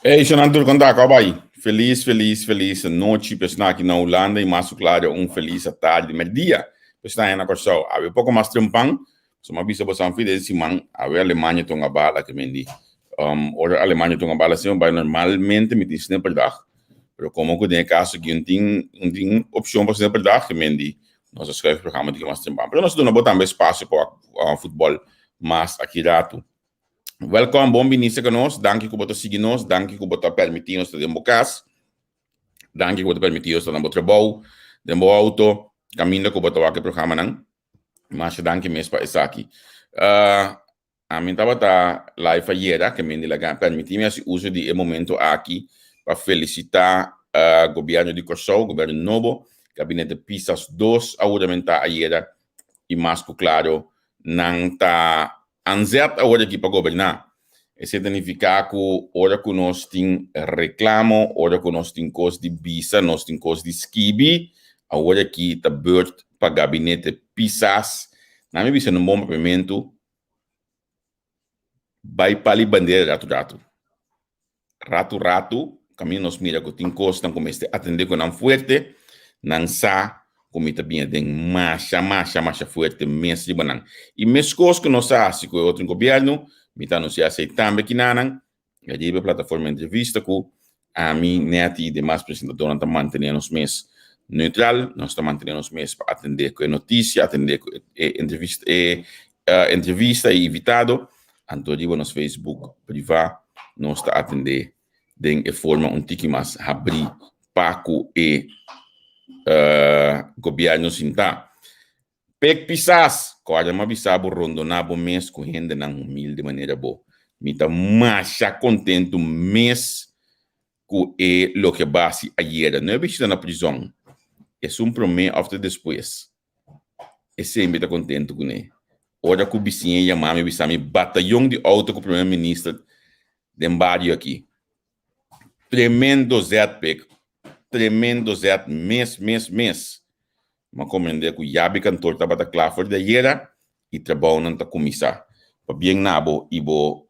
Hey, Shonan tur konta, kau bai? Felis, felis, felis nochi pesna aki na Hulanda i mas klaro un felis tardi, merdia pesna na Kòrsou. Awe poko mas trempan, so m'a bisa boso fi den siman, awe Alemania tonga bala ke men di. Ora Alemania tonga bala asina bai normalmente mi tin snipperdag, pero komo ku den e kaso aki un tin un tin opshon pa snipperdag ke men di nos a schuif programa di mas trempan. Pero nos a duna bo tambe espasio pa wak futbòl mas aki ratu. Welkom, bon bini serka nos. Danki ku bo ta sigui nos. Danki ku bo ta permití nos ta den bo kas. Danki ku bo ta permití nos ta na bo trabou, den bo outo, kaminda ku bo ta wak e programanan. Masha danki mes pa esaki. Ami tabata live ayera, ke men di laga permití mi hasi uso di e momento aki pa felisitá gobièrnu di Kòrsou, gobièrnu nobo, Gabinete Pisas dos a huramentá ayera i mas ku klaro nan ta Anzet awor aki pa goberná. Esei ta nifiká ku ora ku nos tin reklamo, ora ku nos tin kos di bisa, nos tin kos di skibi, awor aki ta beurt pa Gabinete Pisas. Nan mi bisa na un bon papiamentu, bai pali bandera ratu ratu. Ratu ratu, kaminda nos mira ku tin kosnan ku mester atendé ku nan fuerte, nan sa ku mi ta bini den masha, masha, masha fuerte mes riba nan. I meskos ku nos a hasi ku e otro gobièrnu, mi ta anunsiá esei tambe kinanan, riba e plataforma entrevista ku ami, Netty i demas presentadornan ta mantené nos mes neutral, nos ta mantené nos mes pa atendé ku e notisia, atendé ku e entrevista, e entrevista i invitado. Anto riba nos Facebook privá nos ta atendé den e forma un tiki mas habrí pa ku e gobièrnu sintá. Pek Pisas, kòrda mi a bisa bo rondoná bo mes ku hendenan humilde manera bo. Mi ta masha kontentu mes ku e loke basi ayera. No e bishita na prizòn, esun promé òf ta despues. Esei mi ta kontentu kuné. Ora ku bisiña yama mi bisa mi batayon di outo ku primer minister den bario aki. Tremendo zet pek. Tremendo zet mes mes mes. Mi a komprendé ku yabi kantor tabata kla for di ayera i trabounan ta kuminsá. Pabien na bo i bo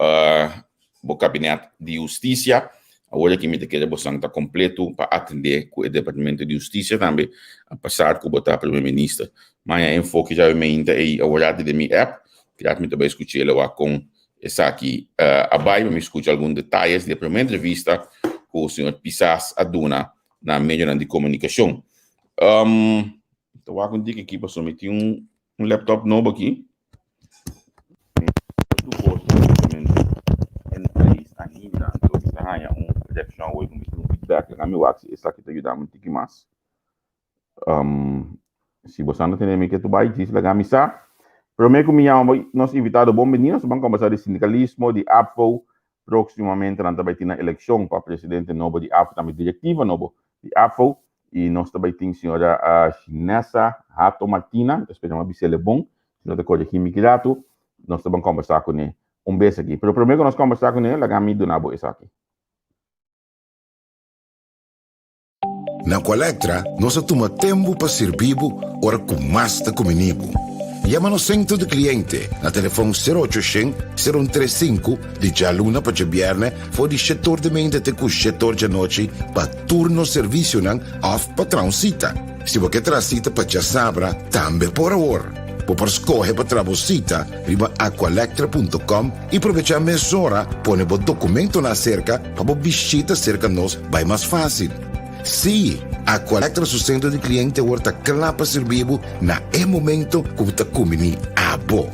bo kabinet di hustisia. Awor aki mi ta kere bosan ta kompleto pa atendé ku e departamento di hustisia tambe, apesar ku bo ta primer minister. Maña enfoke djawe meinta ei aworati den mi app, kidat mi ta bai skuch'é lo wak kon esaki a bai, pa mi skucha algun detayes di e primer entrevista ku señor Pisas a duna na medionan di komunikashon. Ta wak un tiki aki pasobra mi tin un Un laptop nobo aki. Tur kos ta simplemente in place ainda. Anto mi ta haña un reaccion awor ku mi tin un feedback. Laga mi wak si esaki ta yuda mi un tiki mas. Si boso anda tene mi ke tu bai djis laga mi sa. Prome ku mi yama nos invitado bon bini nos ta ban kombersa di sindikalismo, di ABVO. Próksimamente nan ta bai tin nan elekshon pa presidente nobo di ABVO tambe direktiva nobo di ABVO. I nos ta bai tin señora Ginessa Hato Martina, mi ta spera mi a bis'el e bon, si no ta koregí mi ki ratu, nos ta ban kombersá kuné un bes aki. Pero promé ku nos kombersá kuné, laga mi duna bo esaki. Na Aqualectra nos a tuma tempu pa sirbi bo ora ku mas ta kumini bo. Yama nos sentro di kliente na telefon sero ocho shen, sero un tres sinku di djaluna pa djabièrnè for di shetor di meinta te ku shetor djanochi pa tur nos servisionan òf pa traha un sita. Si bo ke traha sita pa djasabra, tambe por awor. Bo por skohe pa traha bo sita riba aqualectra punto com i probechá mesora pone bo dokumentonan aserka pa bo bishita serka nos bai mas fásil. Sí, Aqualectra su sentro di kliente awor ta kla pa sirbi bo na e momento ku bo ta kumbiní abo.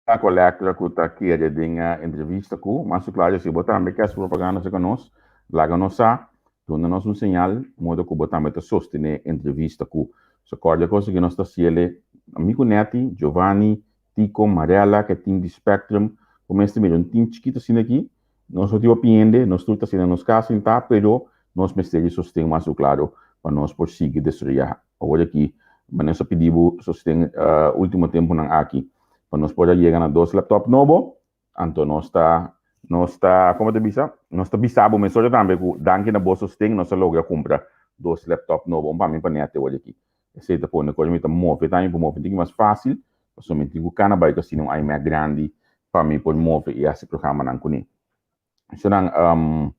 Aqualectra ku ta kere den entrevista ku Masu Clario si bo tambe ke hasi propaganda serka nos laga nos sa duna nos un señal modo ku bo tambe ta sostené entrevista ku so kòrda e kos aki nos ta hasiele ami ku Netty, Giovanni, Tico, Marella ke tin di Spectrum ku mester mira un tin chikito asina aki nos no tin hopi hende nos tur ta asina nos kas sintá pero nos mester di sosten Masu Claro pa nos por sigui desaroyá Awor aki, manera nos a pidi bo sosten ultimo tempunan aki pa nos por a yega na dos laptop nobo, anto nos ta, nos ta, como ta bisa? Nos ta bisa bo mesora tambe cu danki na bo sosten nos a logra cumpra dos laptop nobo, un pa mi un pa Nete awor aki. Esey ta pone cu ora mi ta move tambe, mi por move un tiki mas facil, pasobra mi tin cu cana bay cu asina un iMac grandi. pa mi por move i hasi programanan kuné. Shonnan, um,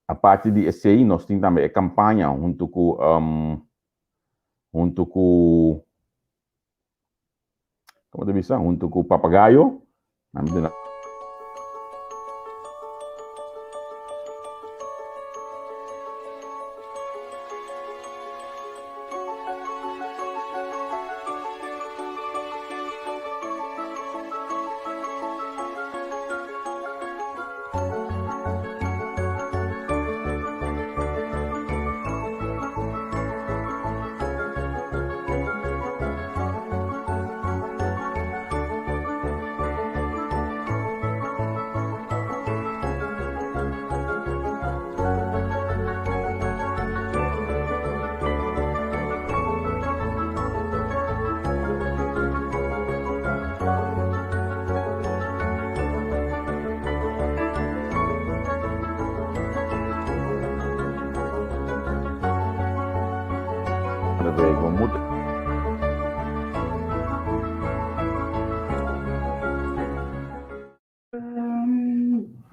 aparte di esei nos tin tambe e kampaña huntu ku um, huntu ku Como ta bisa? Hunto cu Papagayo.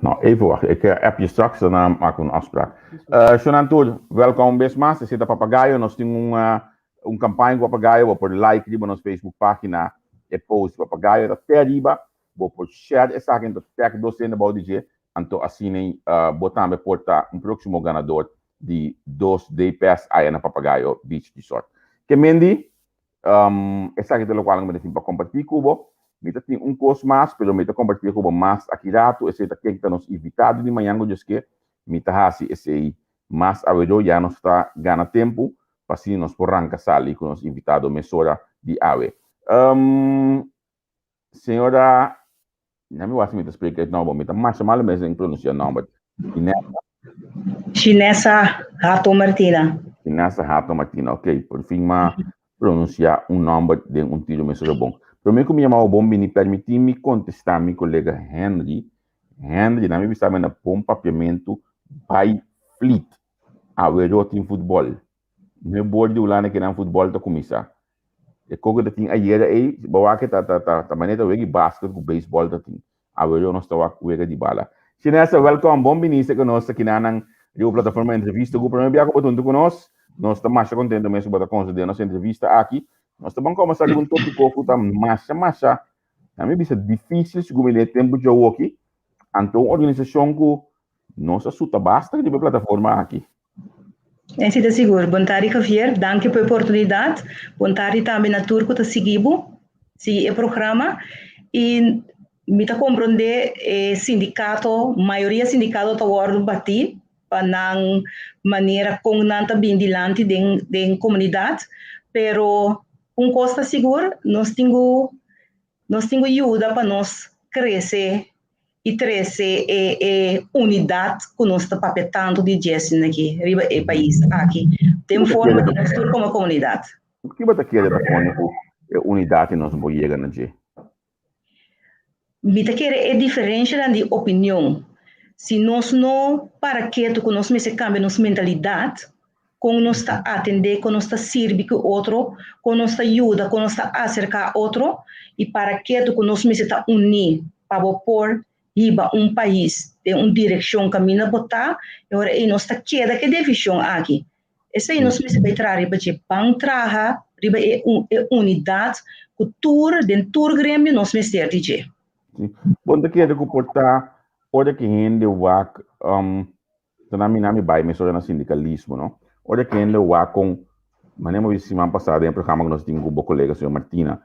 Nou, even wachten. Ik eh, app je straks, dan maken we een afspraak. Uh, Shonan Tour, welkom bes mas. Esei ta Papagayo. Nos tin un, uh, un campaña ku Papagayo. Bo por like riba nos Facebook página e post Papagayo ta te arriba. Bo por share esaki anto tag dos hende bou di dje. Anto asina uh, bo tambe por ta un próximo ganador di dos day pass aya na Papagayo Beach Resort. Ke mendi, um, esaki ta lokual mi ta tin pa kompartí ku bo. Mi ta tin un kos mas, pero mi ta kompartí ku bo mas aki ratu. Esei ta ken ta nos invitado di mañan ku Dios ke. Mi ta hasi esei mas awedo, ya nos ta gana tempu pa asina nos por ranka sali ku nos invitado mesora di awe. Um, Señora, na mi wak si mi ta spreek het nou, bo mi ta masha malo mes den pronuncia nomber. Inessa. Shinessa Hato Martina. Shinessa Hato Martina, ok. Por fin ma pronuncia un nomber den un tiro mesora bon. Prome ku mi yama bo bon bini, permiti mi contesta mi colega Henry. Henry, na mi bisa mi na bon papiamentu, bai fleet. Awe tin futbol. No e bor di Hulanda ke nan futbòl ta kuminsá. E koko ta tin ayera ei, bo wak ta ta ta ta manera ta wega di basket ku beisbòl ta tin. Awe nos ta wak wega di bala. Shinessa, wèlkòm, bon binista ku nos aki nan riba plataforma Entrevista ku promé bia ku bo ta huntu ku nos. Nos ta masha kontento mes ku bo ta konsedé nos entrevista aki. Nos ta ban kòmbersá riba un tópiko ku ta masha masha, na mi bisa difísil segun mi den e tempu djawoki. Anto un organisashon ku Nos a suta basta riba e plataforma aki. Esei ta sigur. Bon tardi Javier, danki pa e oportunidat. Bon tardi tambe na tur ku ta sigui bo, sigui e programa. I mi ta komprondé e sindikato, mayoria sindikato ta wòrdu batí pa nan manera kon nan ta bin dilanti den den komunidat, pero un kos ta sigur, nos tin ku nos tin ku yuda pa nos krese i trese e e unidat ku nos ta papia tantu di dje asina aki riba e pais aki den forma di nos tur komo komunidat. Ki bo ta kere ta pone ku e unidat di nos no por yega na dje? Mi ta kere e diferenshanan di opinion. Si nos no para ketu ku nos mester kambia nos mentalidat, kon nos ta atendé, kon nos ta sirbi ku otro, kon nos ta yuda, kon nos ta aserká otro i para ketu ku nos mester ta uní pa bo por hiba un pais den un direkshon kaminda bo ta, e ora ei nos ta keda ku e divishon aki. Esei nos mester bai traha riba dje, ban traha riba e e unidat ku tur den tur gremio nos mester di dje. Bo no ta kere ku por ta ora ku hende wak Ta na mi na mi bai mesora na sindikalismo, no? Ora ku hende wak kon, manera mi a bisa siman pasá den e programa ku nos tin ku bo kolega señor Martina,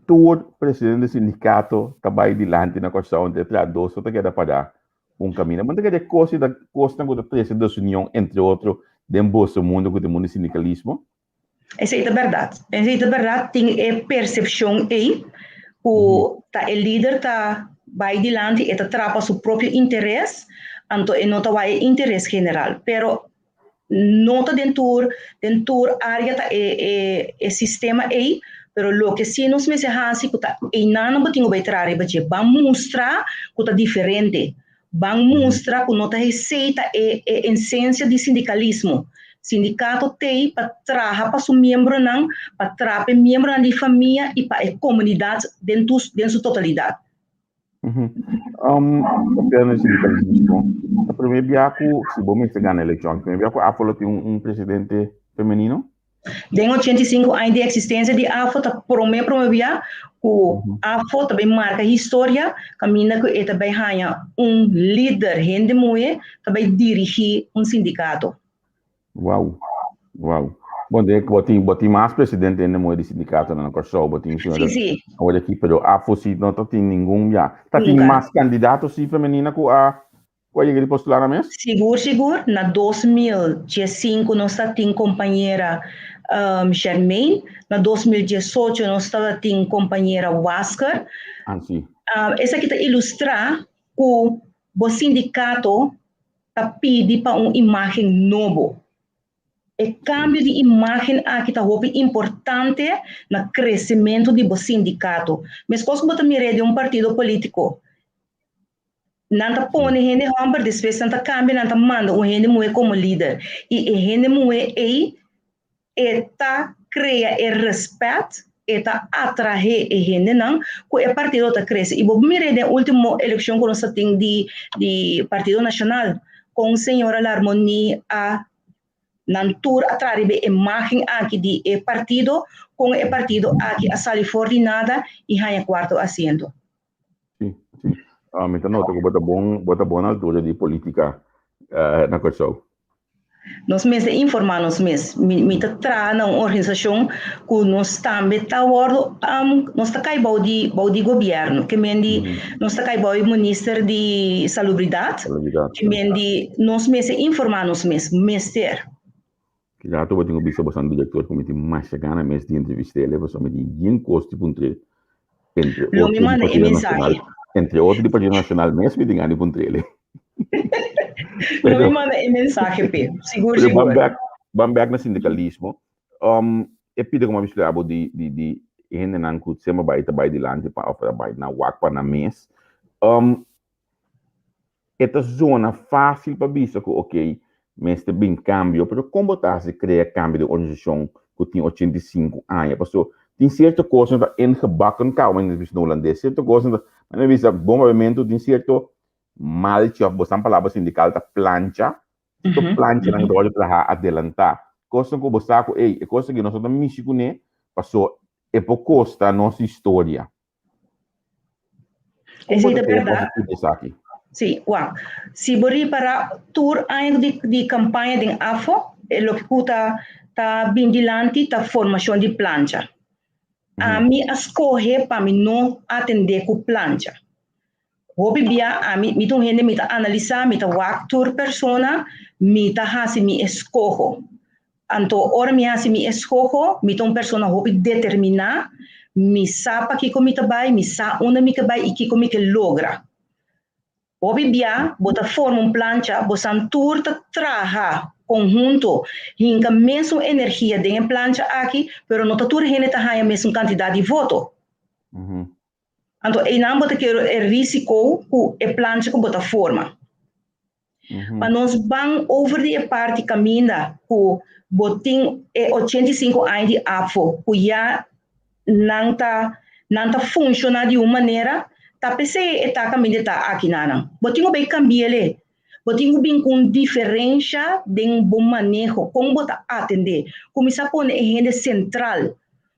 tur presidente di sindikato ta bai dilanti na Kòrsou, entre trahadó so ta keda pará un kaminda. Bo no ta kere kos i ta kosnan ku ta trese desunion entre otro den boso mundu ku ta e mundu di sindikalismo? Esei ta bèrdat. Esei ta bèrdat, tin e persepshon ei ku ta e lider ta bai dilanti, e ta trapa su propio interes, anto e no ta wak e interes general. Pero no ta den tur den tur área ta e e e sistema ei, pero loke sí nos mester hasi ku ta einan bo tin ku bai traha riba dje, ban mustra ku ta diferente. Ban mustra ku no ta esei ta e e ensensia di sindikalismo. Sindikato t'ei pa traha pa su miembronan, pa traha pa e miembronan di famia i pa e komunidat den tu den su totalidat. Papiando di sindikalismo, ta promé bia ku, si bo mester gana elekshon, promé bia ku AFO lo tin un presidente femenino? Den 85 aña di eksistensia di AFO ta promé promé bia ku AFO ta bai marka historia kaminda ku e ta bai haña un lider hende muhé ta bai dirigí un sindikato. Wow, wow. Bon, de, bo tin, bo tin mas presidente hende muhé di sindikatonan na Kòrsou, bo tin señora Sí, sí. awor aki, pero AFO sí no ta tin ningun ya. Ta tin Nunka. mas kandidato sí femenina ku a ku a yega di postulá nan mes? Sigur, sigur. Na 2015 nos ta tin kompañera um, Germain. Na 2018 nos tabata tin kompañera Wasker. Ah, sí. Esaki ta ilustrá ku bo sindikato ta pidi pa un imágen nobo. E kambio di imágen aki ta hopi importante na kresementu di bo sindikato. Meskos ku bo ta mir'é den un partido polítiko, nan ta pone hende hòmber, despues nan ta kambia, nan ta manda un hende muhé komo lider. I e hende muhé ei e ta krea e rèspèt, e ta atraé e hendenan ku e partido ta krese. I bo mira den último elekshon ku nos a tin di di Partido Nashonal, kon señora Larmonie a nan tur a traha riba e imágen aki di e partido, kon e partido aki a sali for di nada i haña kuarto asiento. Sí, sí. Mi ta nota ku bo ta bon, bo ta bon na altura di polítika na Kòrsou. Nos mester informá nos mes. Mi, mi ta traha na un organisashon ku nos tambe ta wòrdu, nos ta kai bou di, bou di gobièrnu. Ke men di, nos ta kai bou di minister di Salubridat. Salubridat, Ke men di, nos mester informá nos mes, mester. Ki rato bo tin ku bisa bosan direktor ku mi tin masha gana mes di entrevist'el, pasobra mi tin yen kos di puntr'é, entre Lo mi otro di manda e Partido mensahe. Nashonal, entre otro di Partido Nashonal mes mi tin gana di puntr'el. Lo mi manda e mensahe p'e, sigur Pero ban sigur. bèk, ban bèk na sindikalismo. E pida ku mi a bisa abo di di di hendenan ku semper bai ta bai dilanti pa òf ta bai na wak pa nan mes. E ta zona fásil pa bisa ku okey, mester bin kambio, pero kon bo ta hasi krea kambio den un organisashon ku tin 85 aña? Pasobra tin sierto kosnan ta ingebakken kaba, manera nos bisa na hulandes, sierto kosnan ta, manera mi bisa bon papiamentu, tin sierto malchi òf bosan palabra sindikal ta plancha, sierto planchanan ku ta wòrdu traha adelantá, kosnan ku bo sa ku ey, e kos aki nos no ta mishi kuné pasobra e por kosta nos historia. Esei ta berdad. Sí, wak. Si bo ripara tur aña di, di campaña den AFO, e loke ku ta, ta bin dilanti ta formacion di plancha. Ami a scoge pa mi no atende cu plancha. Hopi bia ami, mi ta un hende mi ta analisa, mi ta wak tur persona, mi ta haci mi escoho. Anto ora mi hasi mi eskoho, mi ta un persona hopi determiná, mi sa pakiko mi ta bai, mi sa unda mi ke bai i kiko mi ke logra. Hopi bia bo ta forma un plancha, bosan tur ta traha konhunto, hinka mesun energia den e plancha aki, pero no ta tur hende ta haña mesun kantidat di voto. Anto einan bo ta kere e risiko ku e plancha ku bo ta forma. Pa nos ban over di e parti kaminda ku bo tin e 85 aña di APFO ku ya nan ta nan ta funshoná di un manera, ta p'esei e ta kaminda e ta aki nanan. Bo tin ku bai kambi'el. Bo tin ku bin ku un diferensha den bo maneho, kon bo ta atendé. Kuminsá pone e hende sentral.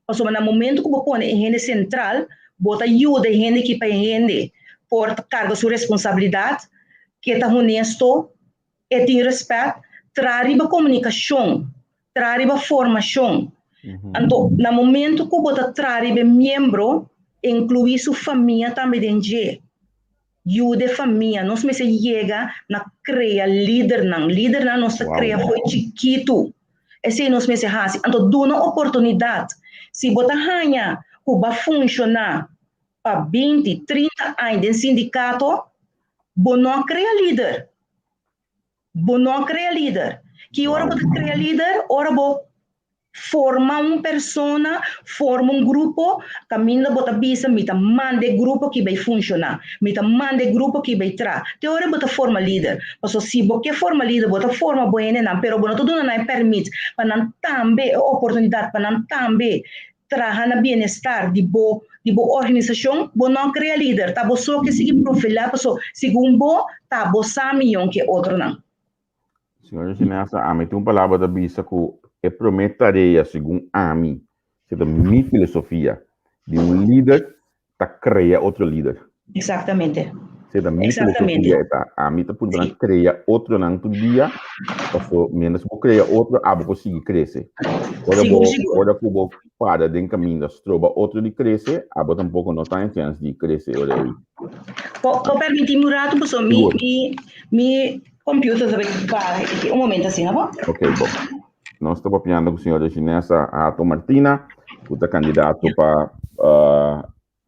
Pasobra na momento ku bo pone e hende sentral, bo ta yuda e hende ki pa e hende por karga su responsabilidat, ke ta honesto, e tin rèspèt, traha riba komunikashon, traha riba formashon. Anto na momento ku bo ta traha riba e miembro, inkluí su famia tambe den dje. Yuda e famia. Nos mester yega na krea lidernan. Lidernan nos ta krea fo'i chikitu. Esei nos mester hasi. Anto duna oportunidat. Si bo ta haña ku bo a funshoná pa 20, 30 aña den sindikato, bo no a krea lider. Bo no a krea lider. Ki ora bo ta krea lider? Ora bo forma un persona, forma un grupo, kaminda bo ta bisa mi ta manda e grupo ki bai funshoná, mi ta manda e grupo ki bai traha. Te ora bo ta forma lider. Pasobra si bo ke forma lider, bo ta forma bo hendenan, pero bo no ta duna nan e pèrmit pa nan tambe, e oportunidat pa nan tambe. traha na bienestar di bo di bo organisashon, bo no a krea lider, ta bo so ke sigui profilá paso segun bo ta bo sa mion ke otronan. Señora Ginesa, ami tin un palabra ta bisa ku e promé tarea, segun ami, si ta mi filosofia, di un lider ta krea otro lider. Exactamente. Si ta mi filosofia e ta, ami ta purba nan krea otronan tur dia, paso mientras bo krea otro, abo por sigui krese. Ora bo, ora ku bo para den kaminda stroba otro di krese, abo tampoko no ta en chèns di krese ora ei. Por, por permití mi un rato, paso mi, mi, mi Computer ta bay para aki. Un momento asina bo. Ok, bo. Nos ta papiando ku señora Ginesa Hato Martina, ku ta kandidato pa uh,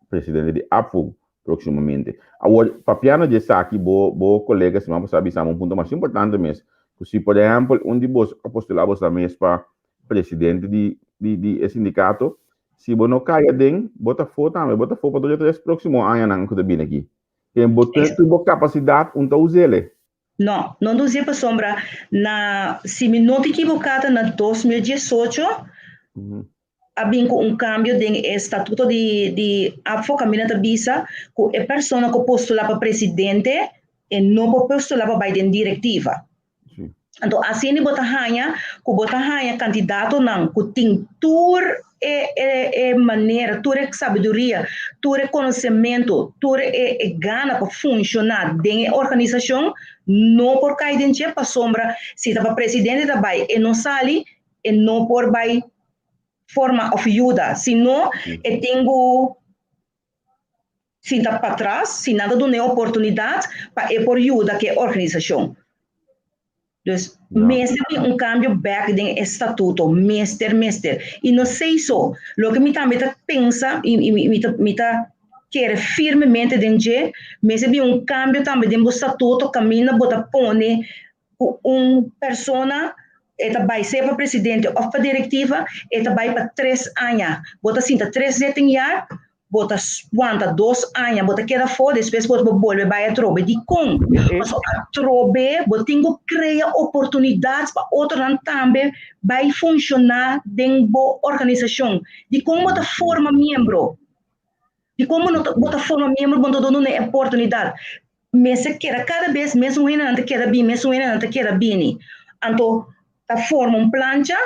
presidente di APFU próximamente. Awor, papiando di esaki, bo, bo kolega siman pasá bisa un punto mas importante mes, ku si por ehèmpel un di bos a postulá boso mes pa presidente di, di, di e sindikato, si bo no kai aden, bo ta afó tambe, bo ta afó pa dos o tres próksimo añanan ku ta bini aki. Den bo ten tur bo kapasidat un ta us'ele. No, no ta us'é pasobra na, si mi no ta ekiboká ta na 2018 a bin ku un kambio den e statuto di di APFO kaminda ta bisa ku e persona ku postulá pa presidente e no por postulá pa bai den direktiva. Anto asina bo ta haña ku bo ta haña kandidatonan ku tin tur e e e manera, tur e sabiduria, tur e konosementu, tur e e gana pa funshoná den e organisashon, no por kai den dje pasobra si ta pa presidente ta bai e no sali, e no por bai forma òf yuda, sino e tin ku Sinta patras si nan ta duna e oportunidat pa e por yuda ku e organisashon. Dus mester bin un kambio bèk den e statuto, mester, mester. I no sei so, loke mi tambe ta pensa i mi ta mi ta kere firmemente den dje, mester bin un kambio tambe den bo statuto kaminda bo ta pone ku un persona e ta bai sea pa presidente òf pa direktiva, e ta bai pa tres aña. Bo ta sinta tres zitting jaar, bo ta wanta dos aña, bo ta keda afó, despues bo ta bolbe bai atrobe. Dikon? Pasobra atrobe bo tin ku krea oportunidat pa otronan tambe bai funshoná den bo organisashon. Dikon bo ta forma miembro? Dikon bo no ta bo ta forma miembro bo no ta duna e oportunidat? Mester keda kada bes mesun hendenan ta keda bini, mesun hendenan ta keda bini. Anto ta forma un plancha,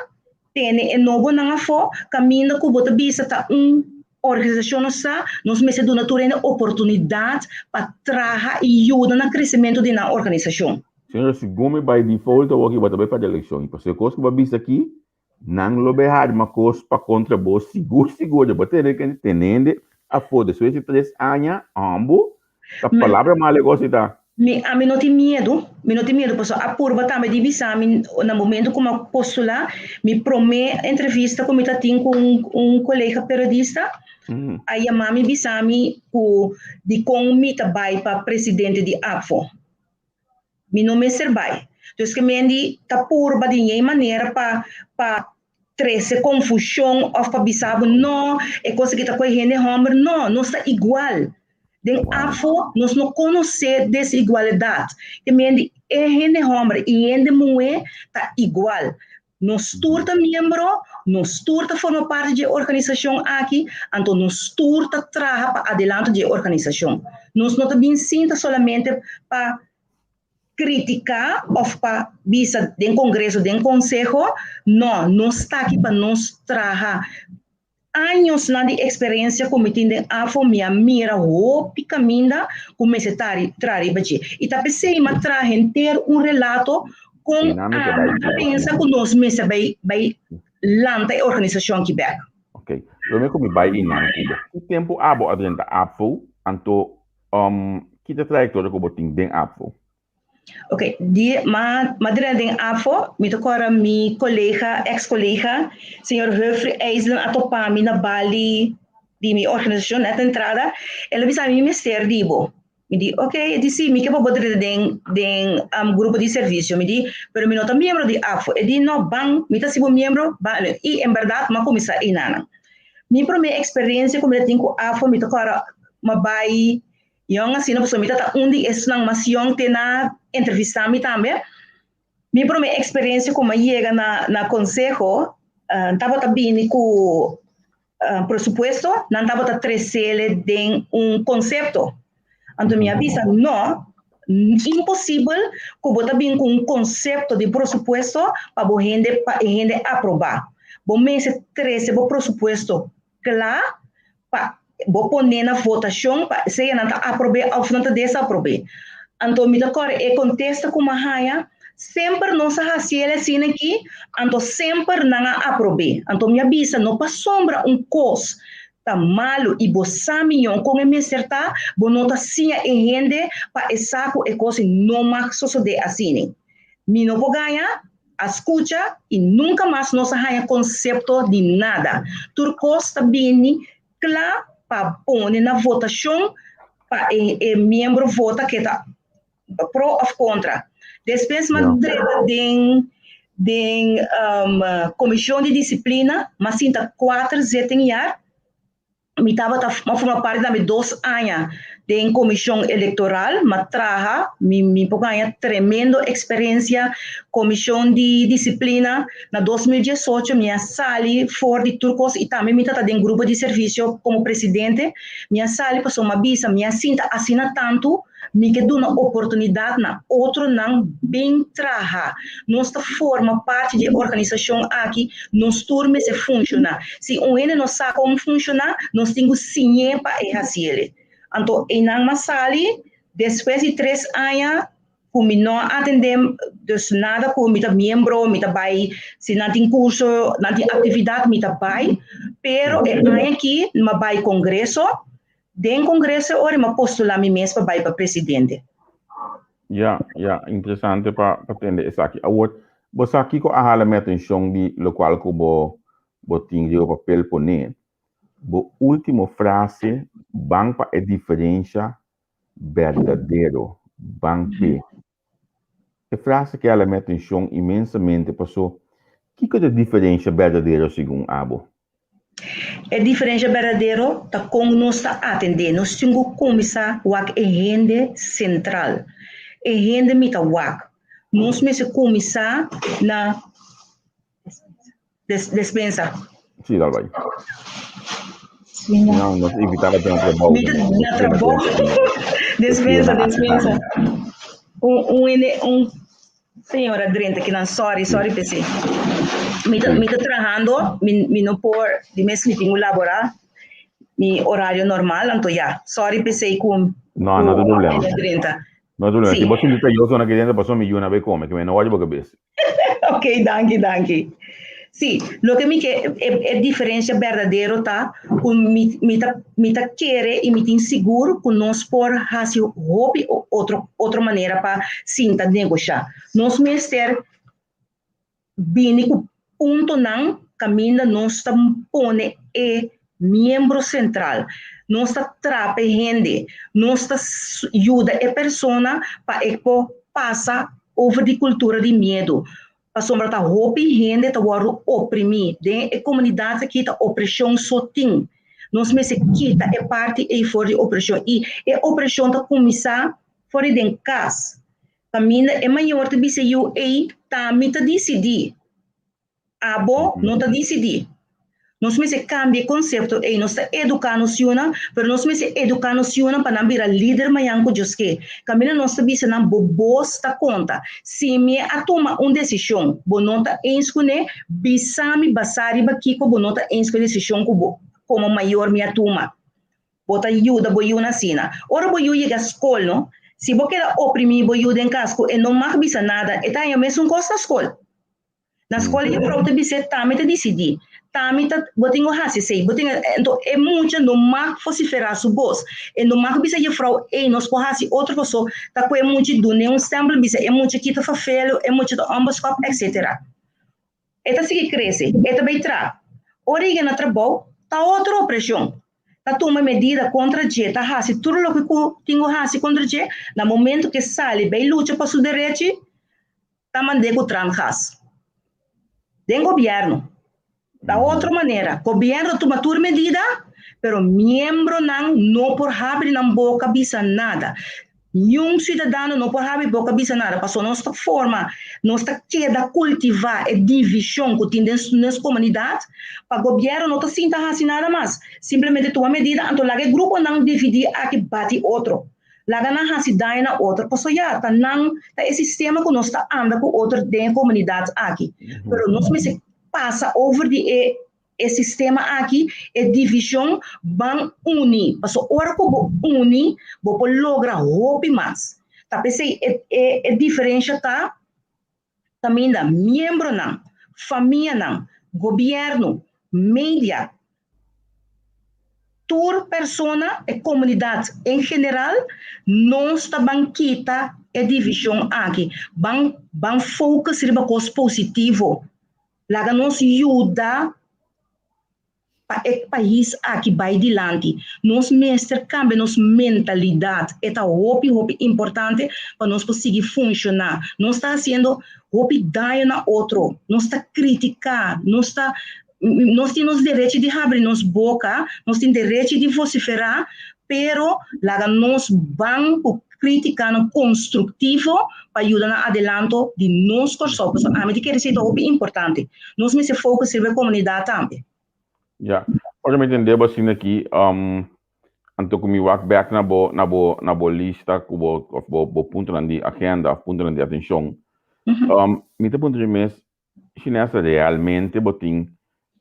tene e nobonan afó, kaminda ku bo ta bisa ta un organisashon nos sa, nos mester duna tur hende oportunidat pa traha i yuda na kresementu di nan organisashon. Señora, segun mi bai default awor ki bo ta bai pa elekshon, pasobra e kos ku bo a bisa aki, Nan lo bay harma cos pa contra bo sigur sigur bo tene ke tenende afo despues di tres aña hombo ta palabra malo e cos ta. Mi ami no tin miedu, mi no tin miedu pasobra a purba tambe di bisa mi na momento ku mi a postula mi prome entrevista ku mi ta tin ku un un colega periodista a yama mi bisa mi ku dikon mi ta bai pa presidente di APFO. Mi no mester bai. Dus ke men di ta purba di ñei manera pa pa trese konfushon òf pa bisa bo no, e kos aki ta kohe hende hòmber. No, nos ta igual. Den afo nos no konosé desigualidat. Ke men di e hende hòmber i hende muhé ta igual. Nos tur ta miembro, nos tur ta forma parti dje organisashon aki, anto nos tur ta traha pa adelanto dje organisashon. Nos no ta bin sinta solamente pa kritiká òf pa bisa den kongreso, den konseho, no, nos ta aki pa nos traha. Añosnan di eksperensia ku mi tin den AFO mi a mira hopi kaminda ku mester ta traha riba dje. I ta p'esei mi a traha henter un relato kon ami ta pensa ku nos mester bai bai lanta e organisashon aki bèk. Ok, promé ku mi bai einan ku bo, ki tempu abo a drenta APFO, anto ki ta trayektoria ku bo tin den APFO? Ok, di ma ma drenta den AFO, mi ta kòrda mi kolega, eks kolega, señor Humphrey IJsland a topa mi na bali di mi organisashon nèt entrada, el a bisa mi, mi mester di bo. Mi di, ok, e di si, mi ke pa bo drenta den den grupo di servisio. Mi di, pero mi no ta miembro di AFO. E di, no, ban, mi ta hasi bo miembro, ban. I en bèrdat mi a kuminsá einanan. Mi promé eksperensia ku mi ta tin ku AFO, mi ta kòrda mi a bai Yòn asina pasobra mi ta ta un di esnan mas yòn te na entrevistá mi tambe. Mi promé eksperensia ku mi a yega na na konseho tabata bini ku Presupuesto, nan tabata tresele den un konsepto. Anto mi a bisa, no, imposibel ku bo ta bin ku un konsepto di presupuesto pa bo hende, pa e hende aprobá. Bo mester trese bo presupuesto kla pa bo pone na votashon pa sea nan ta aprob'é òf nan ta desaprob'é. Anto mi ta kòrda e kontesta ku mi a haña, semper nos a hasi el asina aki, anto semper nan a aprob'é. Anto mi a bisa, no pasobra un kos ta malu i bo sa miñó kon e mester ta, bo no ta siña e hende pa e sa ku e kos no mag sosodé asina. Mi no por gaña, a skucha i nunka mas nos a haña konsepto di nada. Tur kos ta bini kla pa pone na votashon pa e miembro vota ke ta pro òf kontra. Despues m'a drenta den komishon di disiplina, m'a sinta kuater zitting jaar. Mi tabata, m'a forma parti tambe 2 aña den komishon elektoral, m'a traha, mi por gaña tremendo eksperensia, komishon di disiplina. Na 2018 mi a sali for di tur kos i tambe mi tabata den grupo di servisio komo presidente. Mi a sali pasobra m'a bisa, mi a sinta asina tantu, mi ke duna oportunidat na otronan bin traha. Nos ta forma parti di e organisashon aki, nos tur mester funshoná. Si un hende no sa kon funshoná, nos tin ku siñ'é pa e hasié. Anto, einan m'a sali, despues di 3 aña, ku mi no a atendé dus nada ku mi ta miembro, mi ta bai, si nan tin kurso, nan tin aktividat, mi ta bai, pero e aña aki m'a bai kongreso, den kongreso ora m'a postulá mi mes pa bai pa presidente. Ja, interesante pa tende esaki. Awor, bo sa kiko a hala mi atenshon di lokual ku bo tin riba papel pone. Bo último frase, ban pa e diferensha berdadero, ban p'e. E frase ke hala mi atenshon inmensamente paso kiko ta e diferensha berdadero segun abo? E diferensha berdadero ta kon nos ta atendé. Nos tin ku kuminsá wak e hende sentral. E hende mi ta wak. Nos mester kuminsá na despensa. Sí, dal bai. No, nos invitá pa na trabou. Mi ta na trabou. Despensa, despensa. Un señora drenta kinan, sorry, sorry p'esei. Mi ta trahando, mi no por, di mes mi tin ku laborá mi horario normal, anto ya, sorry p'esei ku No, no tin problema. Drenta. No tin problema. Si bo sinti ta yo zona ki drenta, paso mi yuna bai kome, ke mi no wòrdu bo kabes. Ok, danki, danki. Sí, loke mi ke e diferensia berdadero ta ku mi ta kere i mi tin sigur ku nos por hasi hopi otro manera pa sinta negoshá. Nos mester bini ku puntonan kaminda nos ta pone e miembro sentral. Nos ta trapa e hende, nos ta yuda e persona pa e por pasa over di kultura di miedu. Pasobra ta hopi hende ta wòrdu oprimí. Den e komunidat aki ta opreshon so tin. Nos mester kita e parti ei for di opreshon. I e opreshon ta kuminsá for di den kas. Kaminda e mayor ta bisa yu ei, ta mi ta disidí. Abo no ta disidí. Nos mester kambia e konsepto ei. Nos ta eduká nos yunan, pero nos mester eduká nos yunan pa nan bira lider mañan ku Dios ke. Kaminda nos ta bisa nan bo bos ta konta. Si mi a tuma un desishon, bo no ta eens kuné, bisa mi basá riba kiko bo no ta eens ku e desishon ku bo komo mayor mi a tuma. Bo ta yuda bo yunan asina. Ora bo yu yega skol, no? Si bo keda oprimí bo yu den kas ku e no mag bisa nada, e ta haña mesun kos na skol. Na skol e juffrouw ta bis'é, t'ami ta disidí, t'ami ta, bo tin ku hasi esei, bo tin, anto e mucha no mag vosiferá su bos, e no mag bisa juffrouw, ey, nos por hasi otro paso ta ku e mucha dun'é un stèmpel bisa e mucha kita vervelu, e mucha ta onbeskoft, etcetera. E ta sigui krese, e ta bai tra. Ora e yega na trabou, ta otro opreshon. Ta tuma medida kontra dje, ta hasi tur loke ku tin ku hasi kontra dje, na momento ku e sali bai lucha pa su derechi, ta mand'é ku traangas. Den gobièrnu ta otro manera. Gobièrnu ta tuma tur medida, pero miembronan no por habri nan boka bisa nada. Niun siudadano no por habri boka bisa nada, pasobra nos ta forma, nos ta keda kultivá e divishon ku tin den nos komunidat, pa gobièrnu no ta sinta hasi nada mas, simplemente tuma medida, anto laga e gruponan dividí aki bati otro, laga nan hasi daño na otro, pasobra ya, ta nan, ta e sistema ku nos ta anda ku otro den e komunidat aki. Pero nos mester pasa over di e E sistema aki, e divishon, ban uni. Paso ora ku bo uni, bo por logra hopi mas. Ta p'esei e e e diferensha ta kaminda miembronan, famianan, gobièrnu, media, tur persona, e komunidat en general, nos ta ban kita e divishon aki. Ban ban focus riba kos positivo. Laga nos yuda pa e pais aki bai dilanti. Nos mester kambia nos mentalidat. E ta hopi hopi importante pa nos por sigui funshoná. Nos ta hasiendo hopi daño na otro. Nos ta kritiká. Nos ta nos tin nos derechi di habri nos boka, nos tin derechi di vosiferá, pero laga nos ban ku Krítikanan konstruktivo pa yuda na adelanto di nos Kòrsou, pasobra ami ta kere esei ta hopi importante. Nos mester focus riba e komunidat tambe. Ya, ora mi tende bo asina aki, anto ku mi wak bèk na bo na bo na bo lista ku bo òf bo bo puntonan di agenda òf puntonan di atenshon, mi ta puntra mi mes, Shinesa, realmente bo tin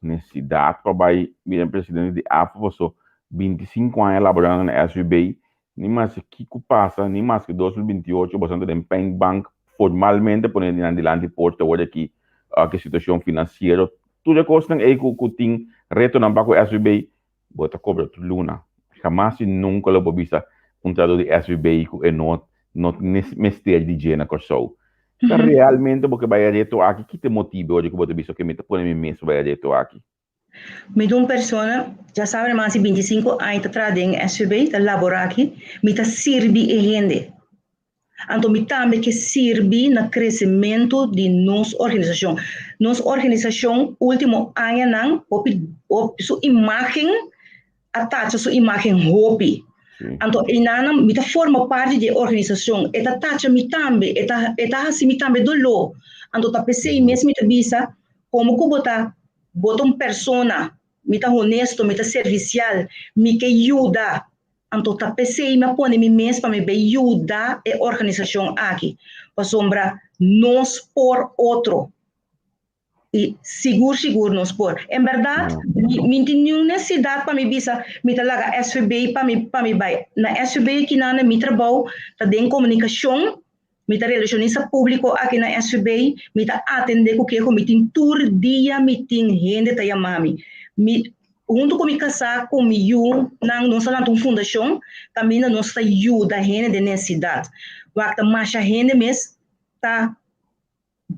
necesidad pa bay bira presidente di AFA paso 25 aña laborando na SVB, ni maske kico pasa, ni maske 2028 boso ta den pijnbank formalmente pone nan dilanti porta awor aki cu situacion financiero, tur e cosnan ey cu tin retonan pa cu SVB, Bo ta kobra tur luna. Hamas i nunka lo bo bisa un trahadó di SVB ku e no no tin mester di dje na Kòrsou. Ta realmente bo ke bai e reto aki? Ki ta e motibu ora ku bo ta bisa oke mi ta pone mi mes pa bai e reto aki? Mi ta un persona, dja sabe mas di 25 aña ta traha den SVB, ta laborá aki, mi ta sirbi e hende. Anto mi tambe ke sirbi na kresementu di nos organisashon. Nos organisashon último añanan hopi su imágen a tacha su imágen hopi. Anto einanan mi ta forma parti di e organisashon, e ta tacha mi tambe, e ta e ta hasi mi tambe doló. Anto ta p'esei mes mi ta bisa komo ku bo ta bo ta un persona, mi ta honesto, mi ta servisial, mi ke yuda. Anto ta p'esei mi a pone mi mes pa mi bay yuda e organisashon aki, pasobra nos por otro. I sigur sigur nos por. En bèrdat mi mi tin niun nesesidat pa mi bisa mi ta laga SVB pa mi pa mi bay. Na SVB kinan mi trabou ta den komunikashon, mi ta relashonista públiko aki na SVB, mi ta atendé ku keho, mi tin tur dia mi tin hende ta yama mi. Mi Huntu ku mi kasá ku mi yunan nos a lanta un fundashon kaminda nos ta yuda hende den nesesidat. Wak ta masha hende mes ta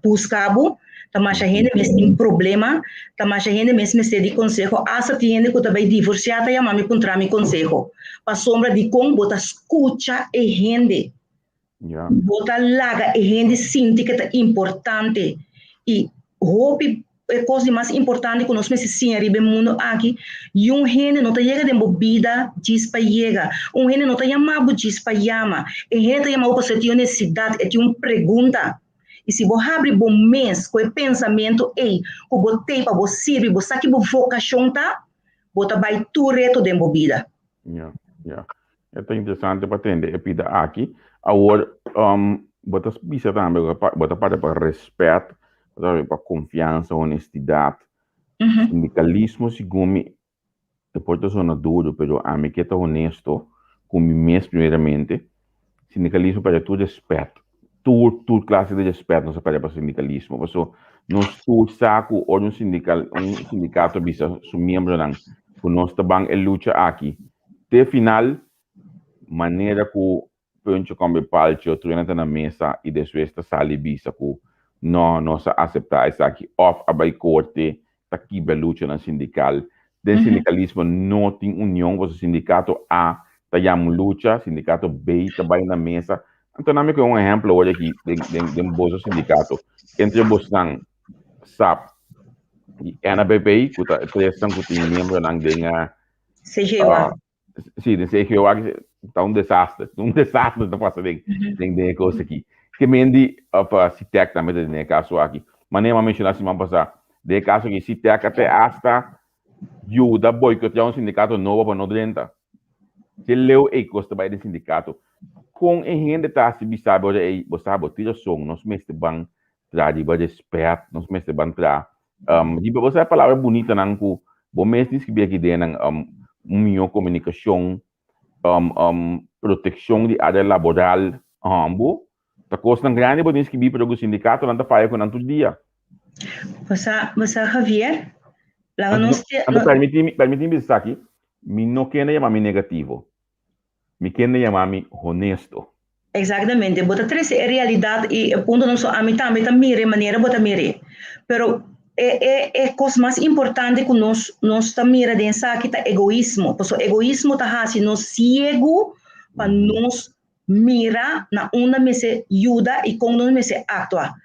buska bo, ta masha hende mes tin problema, ta masha hende mes mester di konseho, asta tin hende ku ta bai divorsiá ta yama mi puntra mi konseho. Pasobra dikon bo ta skucha e hende. Bo ta laga e hende sinti ke ta importante. I hopi e kos di mas importante ku nos mester siña riba e mundu aki, yun hende no ta yega den bo bida djis pa yega. Un hende no ta yama bo djis pa yama. E hende ta yama bo pasobra e tin un nesesidat, e tin un pregunta. I si bo habri bo mes ku e pensamentu ei ku bo tei pa bo sirbi, bo sa ki bo vokashon ta, bo ta bai tur reto den bo bida. Ya, ya. E ta interesante pa tende e pida aki. Awor, um, bo ta bisa tambe, bo ta papia pa respet, bo ta papia pa confiansa, honestidad. Sindicalismo, segun mi, e por ta zona duro, pero ami ke ta honesto ku mi mes primeramente, sindicalismo papia tur respet. Tur, tur clase di respet nos a papia pa sindicalismo. Paso, nos tur sa ku ora un sindical, un sindicato bisa su miembronan ku nos ta ban e lucha aki, Te final, manera ku Puncho kombe palcho, truena ta na mesa i despues ta sali bisa ku no, nos a aseptá esaki òf a bai korte, ta kibra luchanan sindikal. Den sindikalismo no tin union pasobra sindikato A ta yama un lucha, sindikato B ta bai na mesa. Anto nan mi kohe un ehèmpel awor aki den den den boso sindikato. Entre bosnan sap i NABB ku ta e tresnan ku tin miembronan den CGUA. Sí, den CGO aki ta un desaster. Un desaster ta pasa den den den e kos aki. Ke men di of Sitek tambe ta den e kaso aki. Manera mi a menshoná siman pasá, den e kaso aki Sitek a te asta yuda boikoteá un sindikato nobo pa no drenta. Ke leu ei kos ta bai den sindikato. Kon e hende ta hasi bisa bo ora ei, bo sa bo tin rason, nos mester ban traha riba respet, nos mester ban traha Um, di bo sa palabra bunitanan ku bo mes tin skribí aki den nan, um, un mihó komunikashon, um, um, protekshon di área laboral, um, bo ta kosnan grandi bo tin skribí pero ku sindikatonan ta faya ku nan tur dia. Bo sa, bo sa Javier, laga nos te, Anto permití mi, permití mi bisa esaki, mi no kende yama mi negativo. Mi kende yama mi honesto. Exactamente. Bo ta trece e realidad y e puntonan so ami tambe ta mira e manera bo ta mir'é. Pero e e e cos mas importante cu nos nos ta mira den esaki ta egoismo. Pasobra egoismo ta haci nos ciego pa nos mira na unda mester yuda y con nos mester actua.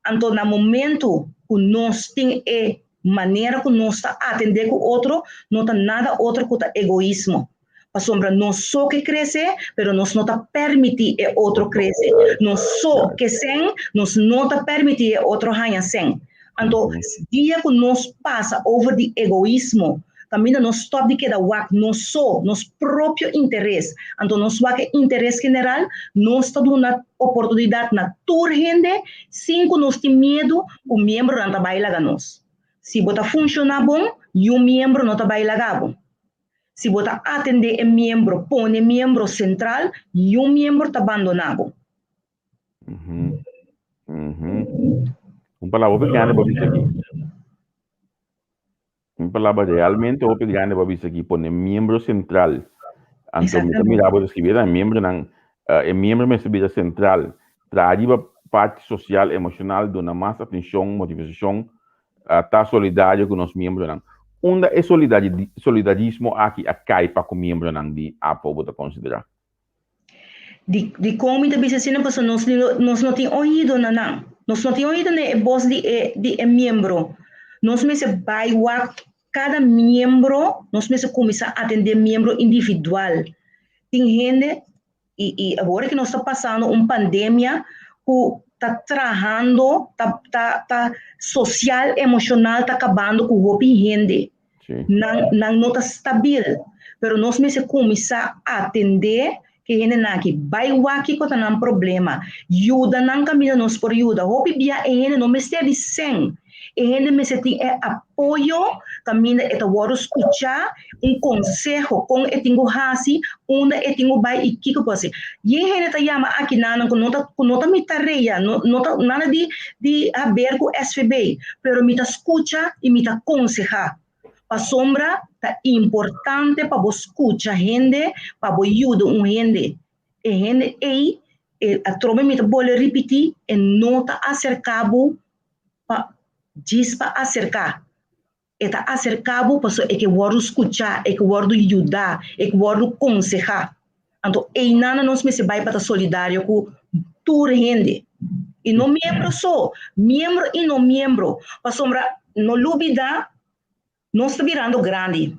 Anto na momento cu nos tin e manera cu nos ta atende cu otro no ta nada otro cu ta egoismo. Pasobra nos so ke krese, pero nos no ta permití e otro krese. Nos so ke sèn, nos no ta permití e otro haña sèn. Anto, dia ku nos pasa over di egoismo, kaminda nos stòp di keda wak nos so, nos propio interes, anto nos wak e interes general, nos ta duna oportunidat na tur hende sin ku nos tin miedu ku miembronan ta bai laga nos. Si bo ta funshoná bon, niun miembro no ta bai laga bo. Si bo ta atendé e miembro, pone miembro sentral, niun miembro ta bandoná bo. Un palabra hopi grandi bo bisa aki. Un palabra realmente hopi grandi bo bisa aki, pone miembro sentral. Anto mi ta mira bo ta skribi e miembronan, e miembro mester bira sentral. Traha riba parti sosial, emoshonal, duna mas atenshon, motivashon, ta solidario ku nos miembronan. Unda e solidarismo aki a kai pa ku miembronan di APO bo ta konsiderá? Di dikon mi ta bisa asina? Pasobra nos nos no tin oido na nan. Nos no tin oido na e bos di e di e miembro. Nos mester bai wak kada miembro, nos mester kuminsá atendé miembro individual. Tin hende I i awor ku nos ta pasando un pandemia ku ta trahando, ta ta ta sosial emoshonal ta kabando ku hopi hende. Nan nan no ta stabil, pero nos mester kuminsá atendé ku e hendenan aki, bai wak kiko ta nan problema, yuda nan kaminda nos por yuda. Hopi bia e hende no mester di sèn, E hende mester tin e apoyo kaminda e ta wòrdu skuchá, un konseho kon e tin ku hasi, unda e tin ku bai i kiko por hasi. Yen hende ta yama aki nanan ku no ta ku no ta mi tarea, no no ta nada di di haber ku SVB, pero mi ta skucha i mi ta konsehá. Pasobra ta importante pa bo skucha hende, pa bo yuda un hende. E hende ei, e atrobe mi ta bolbe ripití, e no ta aserká bo pa djis pa aserká. E ta aserká bo pasobra e ke wòrdu skuchá, e ke wòrdu yudá, e ke wòrdu konsehá. Anto einan nos mester bai pa ta solidario ku tur hende. I no miembro so, miembro i no miembro. Pasobra no lubidá nos ta birando grandi.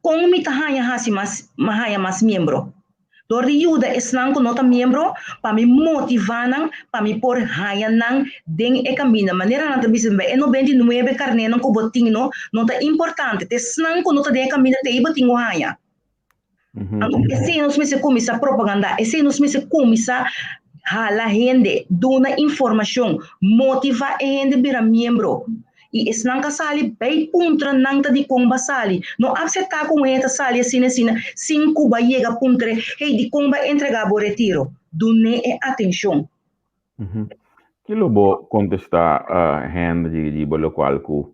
Kon mi ta haña hasi mas haña mas miembro? Dor di yuda esnan ku no ta miembro pa mi motivá nan pa mi por haña nan den e kaminda. Manera nan ta bisa e 99 karnénan ku bo tin no no ta importante, ta esnan ku no ta den e kaminda t'ei bo tin ku haña. Anto esei nos mester kuminsá propagandá, esei nos mester kuminsá hala hende, duna informashon, motivá e hende bira miembro. I esnan ka sali, bai puntra nan ta dikon ba sali. No akseptá ku un hende ta sali asina asina sin ku ba yega puntr'é, hey, dikon ba entregá bo retiro? Dun'é e atenshon. Ki lo bo kontestá Henry riba lokual ku,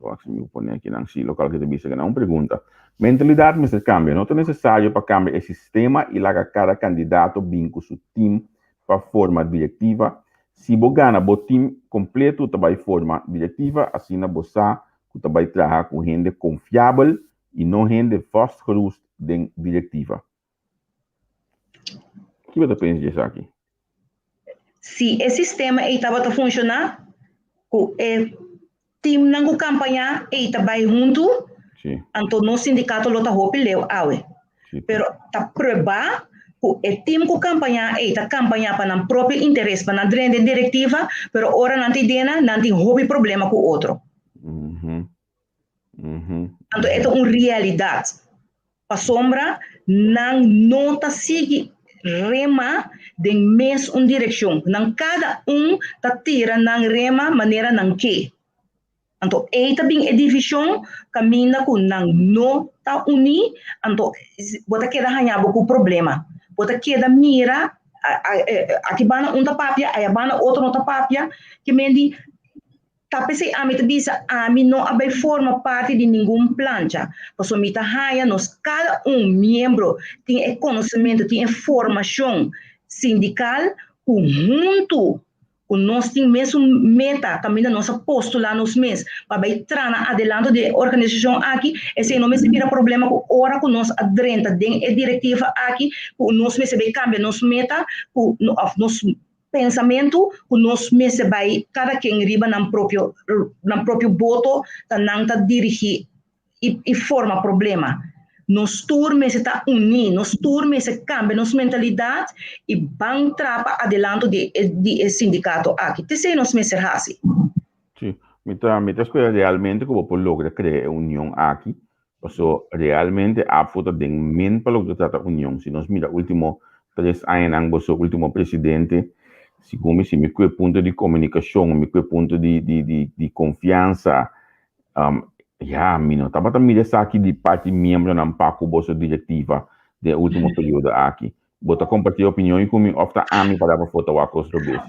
wak si mi por pone akinan, si lokual ku ta bisa akinan, un pregunta. Mentalidat mester kambia. No ta nesesario pa kambia e sistema i laga kada kandidato bin ku su tim pa forma direktiva. Si bo gana bo tim kompleto ta bai forma direktiva, asina bo sa ku ta bai traha ku hende konfiabel i no hende vastgeroest den direktiva. Ki bo ta pensa di esaki? Si e sistema ei tabata funshoná, ku e timnan ku kampañá ei ta bai huntu. Sí. Anto nos sindikato lo ta hopi leu awe. Sí. Pero ta prueba ku e tim ku kampañá ei ta kampañá pa nan propio interes, pa nan drenta den direktiva, pero ora nan tin dena, nan tin hopi problema ku otro. Anto e ta un realidat. Pasobra nan no ta sigui rema den mes un direkshon. Nan kada un ta tira nan rema manera nan ke. Anto ei ta bin e divishon kaminda ku nan no ta uní, anto bo ta keda haña bo ku problema. Bo ta keda mira aki banda un ta papia, aya banda otro no ta papia, ke men di Ta p'esei ami ta bisa, ami no a bai forma parti di ningun plancha, pasobra mi ta haña nos kada un miembro tin e konosementu, tin e formashon sindikal ku huntu ku nos tin mesun meta kaminda nos a postulá nos mes pa bai trana adelanto di e organisashon aki, esei no mester bira problema ku ora ku nos a drenta den e direktiva aki ku nos mester bai kambia nos meta ku òf nos pensamentu ku nos mester bai kada ken riba nan propio nan propio boto ta nan ta dirigí i i forma problema. Nos tur mester ta uní, nos tur mester kambia nos mentalidat i ban trapa adelanto di e di e sindikato aki. T'esei nos mester hasi. Sí, mi ta mi ta spera realmente ku bo por logra krea e union aki Paso realmente APFO ta den min pa loke ta trata union. Si nos mira ultimo tres añanan boso ultimo presidente, segun mi si mi kue punto di komunikashon, mi kue punto di di di di konfiansa, ya mi no tabata mira esaki di parti miembronan pa ku boso direktiva den e ultimo periodo aki. Bo ta kompartí e opinion ei ku mi òf ta ami pa daba foto wak kos robes?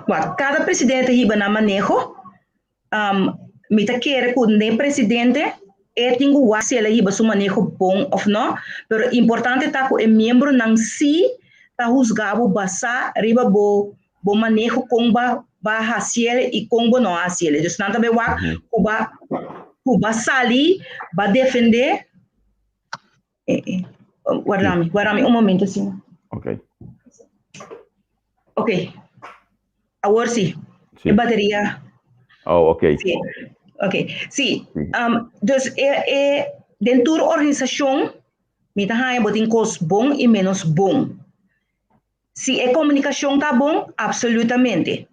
Wak, kada presidente hiba nan maneho. Mi ta kere ku n'e presidente e tin ku wak si el a hiba su maneho bon òf nò, pero importante ta ku e miembronan sí ta husga bo basá riba bo bo maneho kon ba ba hasiel i kon bo no a hasiel. Dus nan ta bai wak ku ba ku ba sali ba defendé. Warda mi, warda mi un momento sí. Ok. Ok. Awor sí. Sí. E bateria. Oh, ok. Sí. Ok. Sí. Dus e, e, den tur organisashon mi ta haña bo tin kos bon i menos bon. Si e komunikashon ta bon, absolutamente.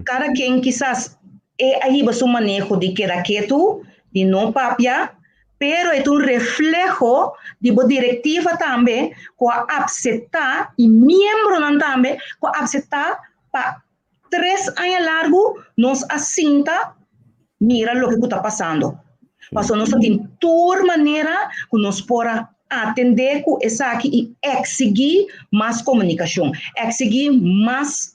Kada ken kisas e a hiba su maneho di keda ketu, di no papia, pero e ta un refleho di bo direktiva tambe ku a apseptá i miembronan tambe ku a apseptá pa tres aña largu nos a sinta mira loke ku ta pasando. Pasobra nos ta tin tur manera ku nos por a atendé ku esaki i eksigí mas komunikashon, eksigí mas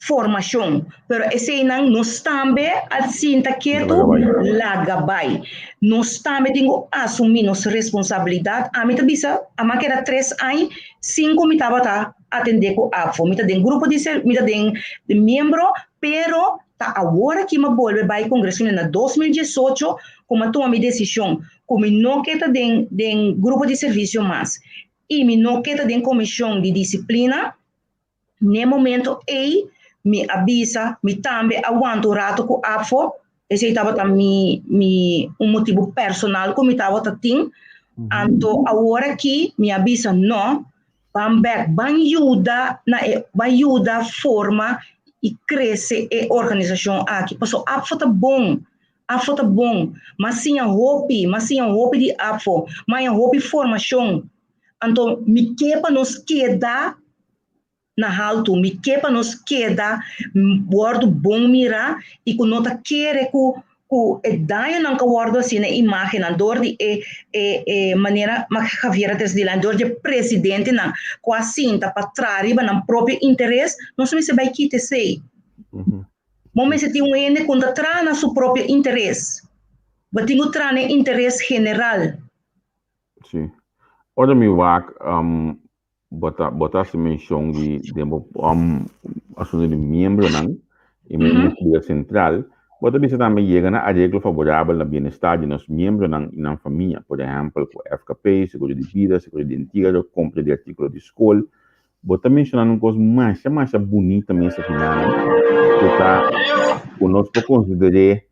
formashon. Pero eseinan nos tambe a sinta ketu laga bai. Nos tambe tin ku asumí nos responsabilidat. Ami ta bisa, ami a keda tres aña sin ku mi tabata atendé ku ABVO. Mi ta den grupo di mi ta den miembro, pero ta awor aki mi a bolbe bai Kongreso na 2018 ku mi a tuma mi desishon ku mi no ke ta den den grupo di servisio mas i mi no ke ta den komishon di disiplina. N'e momento ei mi a bisa mi tambe a wanta un rato ku ABVO, esei tabata mi mi un motibu personal ku mi tabata tin. Anto awor aki mi a bisa no, ban bek, ban yuda na e ban yuda forma i krese e organisashon aki. Pasobra ABVO ta bon, ABVO ta bon. M'a siña hopi, m'a siña hopi di ABVO, m'a haña hopi formashon. Anto mi ke pa nos keda na haltu, mi ke pa nos keda wòrdu bon mirá i ku no ta kere ku ku e dañonan ku a wòrdu hasi na e imágennan dor di e e e manera Javier a trese dilanti, dor di e presidentenan ku a sinta pa traha riba nan propio interes, nos mester bai kita esei. Bo mester tin un hende ku no ta traha na su propio interes, bo tin ku traha na e interes general. Sí. Ora mi wak Bo ta, bo ta hasi menshon di den bo um, asuntu di miembronan i mi mm sentral. Bo ta bisa tambe yega na areglo favorabel na bienestar di nos miembronan i nan famia, por ehèmpel ku FKP, seguro di bida, seguro di entiero, kompra di artíkulo di skol. Bo ta menshoná un kos masha masha bunita mes afinal ku ta ku nos por konsider'é.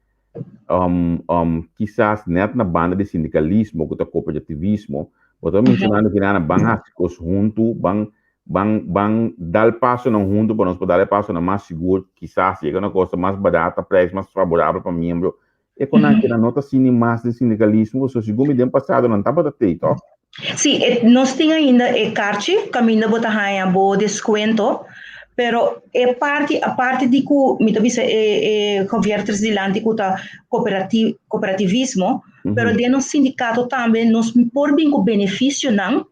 Um, um, kisas net na banda di sindikalismo ku ta kooperativismo, bo ta menshonando ku nan ban hasi kos huntu, ban ban ban dal pasonan huntu pa nos por dal e pasonan mas sigur, kisas yega na kos ta mas barata, prijs mas favorabel pa miembro. E konan keda no ta sini mas den sindikalismo, pasobra segun mi den pasado nan tabata tei, tòg? Sí, e, nos tin ainda e karchi kaminda bo ta haña bo deskuento, pero e parti aparte di ku mi ta bisa e e Javier tres dilanti ku ta kooperati kooperativismo, pero den nos sindikato tambe nos por bin ku benefisionan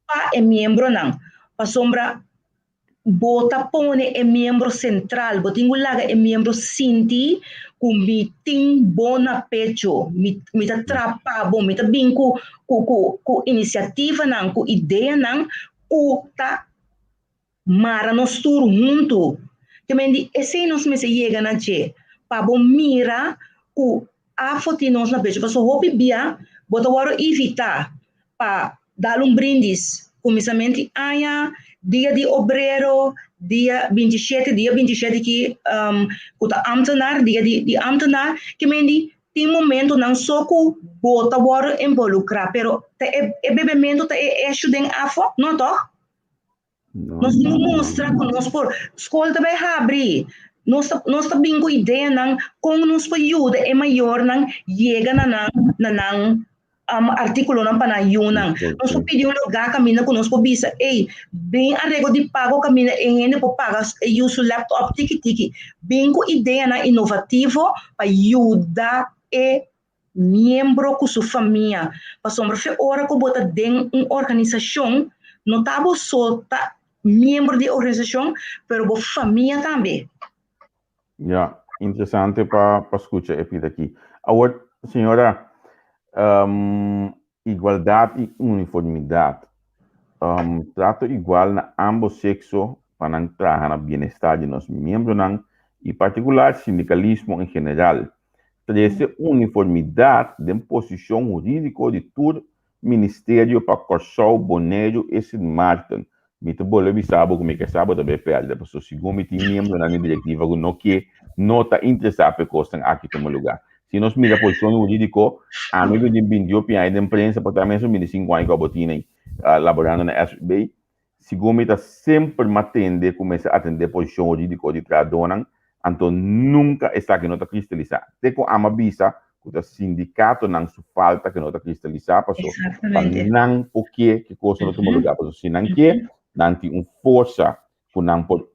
pa e miembronan, pasobra Bo ta pone e miembro sentral, bo tin ku laga e miembro sinti ku mi tin bo na pecho, mi mi ta trapa bo, mi ta bin ku ku ku ku inisiativanan, ku ideanan ku ta mara nos tur huntu. Te men di esei nos mester yega na dje, pa bo mira ku afo tin nos na pecho. Pasobra hopi bia bo ta wòrdu invitá pa dal un brindis kuminsament di aña, dia di obrero, dia 27, dia 27 ki um, ku ta ambtenaar, dia di, di ambtenaar, ke men di tin momentonan so ku bo ta wòrdu involukrá, pero ta e, e bebementu ta e issue den afo? No tòg? Nos tin ku mustra ku nos por, skol ta bai habri, nos ta, nos ta bin ku ideanan kon nos por yuda e mayornan yega na nan, na nan um, artíkulonan pa nan yunan. Nos por pidi un lugá kaminda ku nos por bisa, ey, bin areglo di pago kaminda e hende por paga e yu su laptop tiki tiki. Bin ku ideanan inovativo pa yuda e miembro ku su famia, pasobra fe ora ku bo ta den un organisashon, no ta bo so ta miembro di e organisashon, pero bo famia tambe. Ya, interesante pa pa skucha e pida aki. Awor, señora, um, igualdat i uniformidat. Um, trato igual na ambos sekso pa nan traha na bienestar di nos miembronan i partikular sindikalismo en general. Trese uniformidat den posishon hurídiko di tur ministerio pa Kòrsou, Boneiru i Sint Maarten. Mi ta bolbe bisa bo ku mi ke sa bo ta bai pèrdè, pasobra segun mi tin miembronan di direktiva ku no ke, no ta interesá pa e kosnan aki tuma lugá. Si nos mira posishon hurídiko, ami ku tin binti opi aña den prensa, por ta mesun 25 aña ku abo tin ei laborando na SVB, Segun mi ta semper m'atende ku mester atendé posishon hurídiko di trahadónan, anto nunka esaki no ta kristalisá. Te ku ama bisa ku ta sindikatonan su falta ku no ta kristalisá paso pa nan por ke ku kos no tuma lugá. Paso si nan ke, nan tin un forsa ku nan por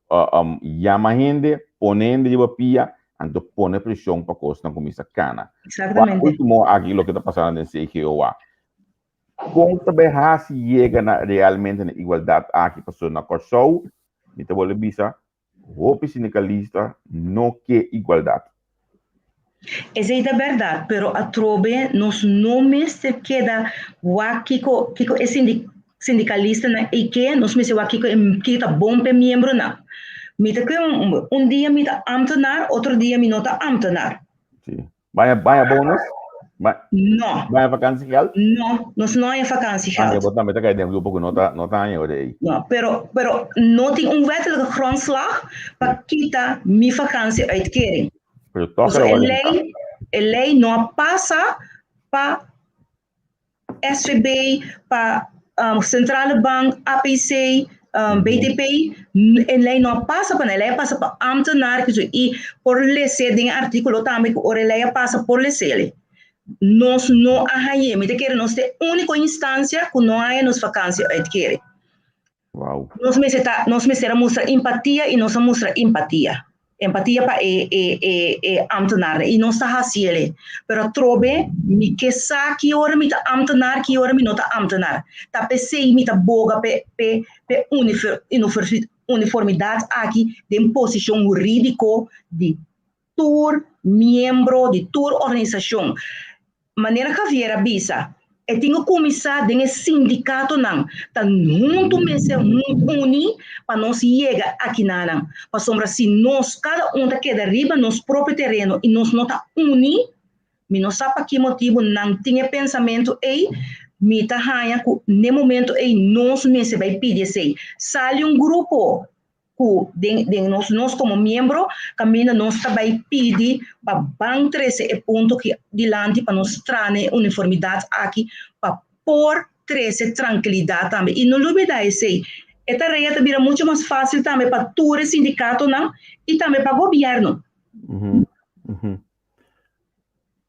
yama hende, pone hende riba pia, anto pone preshon pa kosnan kuminsá kana. Wak último aki loke ta pasando den CGOA. Kon ta bai hasi yega na realmente na igualdat aki? Pasobra na Kòrsou, mi ta bolbe bisa, hopi sindikalista no ke igualdat. Esei ta bèrdat, pero atrobe nos no mester keda wak kiko kiko e sindikalistanan ei ke, nos mester wak kiko e kiko ta bon pa e miembronan. Mi ta kere un dia mi ta ámtenar, otro dia mi no ta ámtenar. Sí. Baña, baña bonus? Ba no. Baña vakantiegeld? No, nos no haña vakantiegeld. Ah, bo tambe ta kai den grupo ku no ta, no ta haña ora ei. No, pero, pero no tin un wettelijke grondslag pa kita mi vakantieuitkering. Pero toch Dus e lei, e lei no a pasa pa SVB, pa um, Centrale Bank, APC, um, BTP, e lei no a pasa pa nan, e lei a pasa pa ambtenaar i por lese den e artíkulo tambe ku ora e lei a pasa por lesele. Nos no a hañ'é, mi ta kere nos ta e úniko instansia ku no haña nos vakantie uitkering. Wow. Nos mester ta, nos mester a mustra empatia i nos a mustra empatia. Empatia pa e, e, e, e ambtenaarnan i nos ta hasi ele. Pero atrobe mi ke sa ki ora mi ta ambtenaar, ki ora mi no ta ambtenaar. Ta p'esei mi ta boga p'e, p'e, p'e uniformidat aki den posishon hurídiko di tur miembro di tur organisashon. Manera Javier a bisa, e tin ku kuminsá den e sindikatonan, ta huntu mester uni pa nos yega akinanan. Pasobra si nos kada un ta keda riba nos propio tereno i nos no ta uni, mi no sa pa ki motibu nan tin e pensamentu ei, mi ta haña ku n'e momentu ei nos mester bai pidi esei. Sali un grupo. ku den den nos nos komo miembro kaminda nos ta bai pidi pa ban trese e punto ki dilanti pa nos traha na e uniformidat aki pa por trese trankilidat tambe. I no lubida esei, e tarea ta bira mucho mas fásil tambe pa tur e sindikatonan i tambe pa gobièrnu.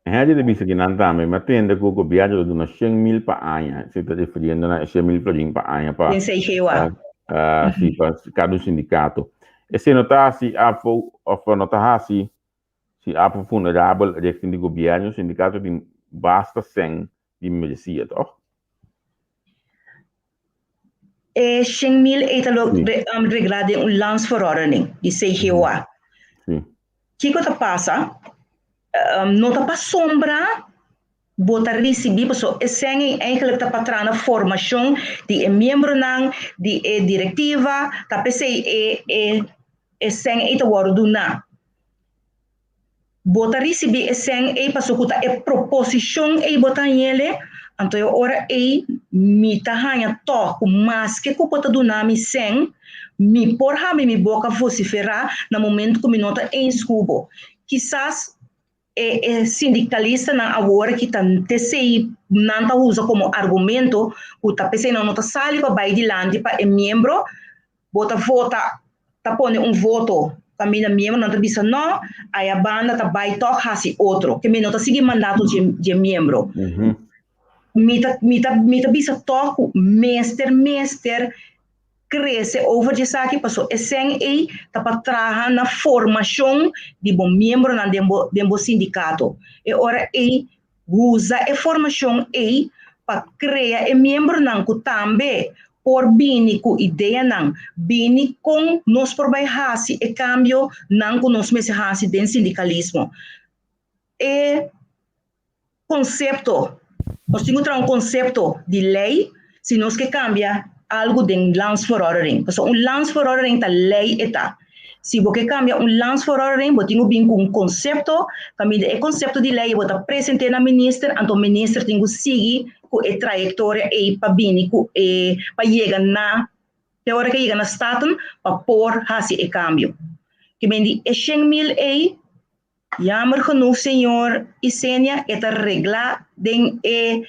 Henry ta bisa kinan tambe, mi a tende ku gobièrnu ta duna 100.000 pa aña, esei ta refiriendo na e 100.000 florin pa aña pa Den CGUA. Si, pa kada un sindikato. Esei no ta hasi afo òf no ta hasi si afo vulnerabel richting di gobièrnu, sindikato tin basta sèn di meresia, tòg? E 100.000 ei ta lo reglá den un landsverordening di CGUA. Kiko ta pasa? No ta pasobra bo ta risibí, pasobra e sèn ei eigenlijk ta pa traha na formashon di e miembronan, di e direktiva, ta p'esei e sèn ei ta wòrdu duná. Bo ta risibí e sèn ei pasobra ku ta e proposishon ei bo ta hañ'ele, anto e ora ei mi ta haña tòg ku maske ku bo ta duna mi sèn, mi por habri mi boka vosiferá na momentu ku mi no ta eens ku bo. Kisas e e sindikalistanan awor ki ta t'esei nan ta usa komo argumento ku ta p'esei nan no ta sali pa bai dilanti pa e miembro, Bo ta vota, ta pone un voto kaminda miembronan ta bisa no, aya banda ta bai tòg hasi otro. Ke mi no ta sigui mandato dje dje miembro. Mi ta mi ta mi ta bisa tòg ku mester mester krese over dje esaki paso e sèn ei ta pa traha na formashon di bo miembronan den bo den bo sindikato. E ora ei Usa e formashon ei pa krea e miembronan ku tambe por bini ku ideanan, bini kon nos por bai hasi e kambionan ku nos mester hasi den sindikalismo. E konsepto, nos tin ku traha un konsepto di lei si nos ke kambia algu den landsverordening. Pasobra un landsverordening ta lei e ta. Si bo ke kambia un landsverordening, bo tin ku bin ku un konsepto, kaminda e konsepto di lei bo ta present'é na minister, anto minister tin ku sigui ku e trayektoria ei pa bini ku e, pa yega na, te ora ke yega na Staten pa por hasi e kambio. Ke men di e 100.000 ei, jammer genoeg señor Isenia, e ta reglá den e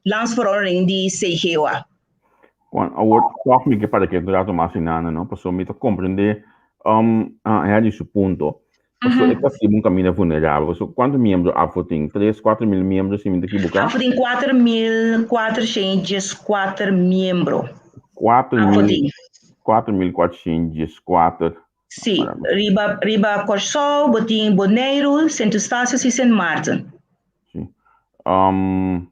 landsverordening di CGOA. Juan, awor tòg mi ke para ke un rato mas inana, no? Pasobra mi ta komprendé um, Harry su punto. Pasobra e ta hasiba un kaminda vulnerabel. Pasobra kuantu miembro AFO tin? Tres, 4000 miembro, si mi ta ekiboká? AFO tin 4414 miembro. Kuater mil, 4414. Sí, riba, riba Kòrsou bo tin Boneiru, Sint Eustatius i Sint Maarten. Sí. Um,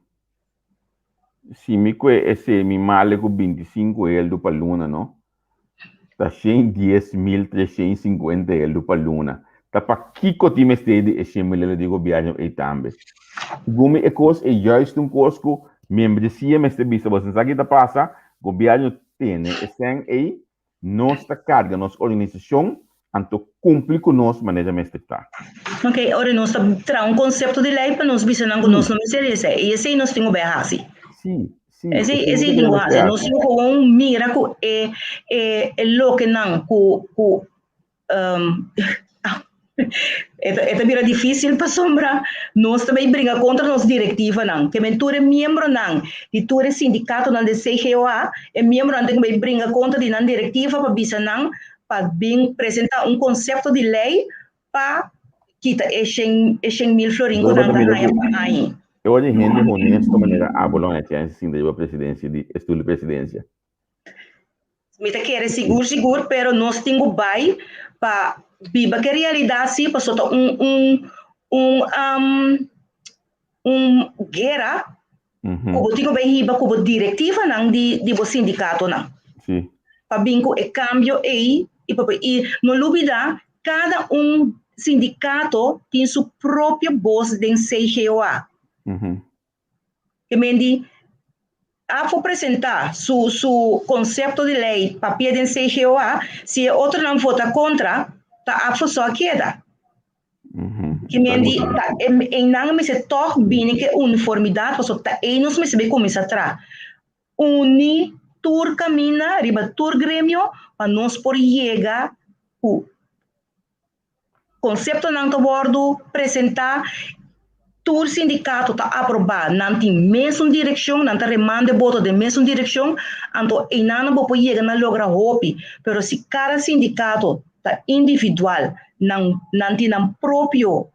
Si mi kue esei mi male ku 25 eldu pa luna no. Ta 110.350 eldu pa luna. Ta pakiko tin mester di e 100.000 eldu di gobièrnu ei tambe? Segun mi e kos ei juist un kos ku membresia mester bisa boso sa ki ta pasa, gobièrnu tene e sèn ei Nos ta carga nos organisacion, anto cumpli cu nos manera mester ta. Ok, ora nos ta traha un concepto di ley pa nos bisa nan cu nos no mester di esey. Y esey nos tin cu bay haci. Sí, sí. Esey, esey tin cu haci. Nos tin cu gewoon mira cu e, e, e lokenan cu, cu E ta, e ta bira difícil pasobra nos ta bay bringa contra nos directivanan. Ke men tur e miembronan di tur e sindicatonan den CGOA, e miembronan tin ku bay bringa contra di nan directiva pa bisa nan pa bin presenta un concepto di ley pa kita e 100.000 florin ku nan ta haña pa aña. E ora di hende honesto manera abo lo haña chance sinta riba presidencia di e stoel di presidencia. Mi ta kere sigur sigur, pero nos tin ku bai pa biba ke realidat si, pasobra ta un un un um, un guera ku bo tin ku bai hiba ku bo direktivanan di di bo sindikatonan. Sí. Pa bin ku e kambio ei i pa i no lubida kada un sindikato tin su propio bos den CGOA. Ke men di AFO presentá su su konsepto di lei papia den CGOA, si e otronan vota kontra, ta AFO so a keda. Ke men di ta einan mester tòg bini ku e uniformidat pasobra ta ei nos mester bai kuminsá traha. Uni. tur kaminda, riba tur gremio, pa nos por yega ku konseptonan ta wòrdu presentá, tur sindikato ta aprobá, nan tin mesun direkshon, nan ta remando e boto den mesun direkshon, anto einan bo por yega na logra hopi. Pero si kada sindikato ta individual, nan nan tin nan propio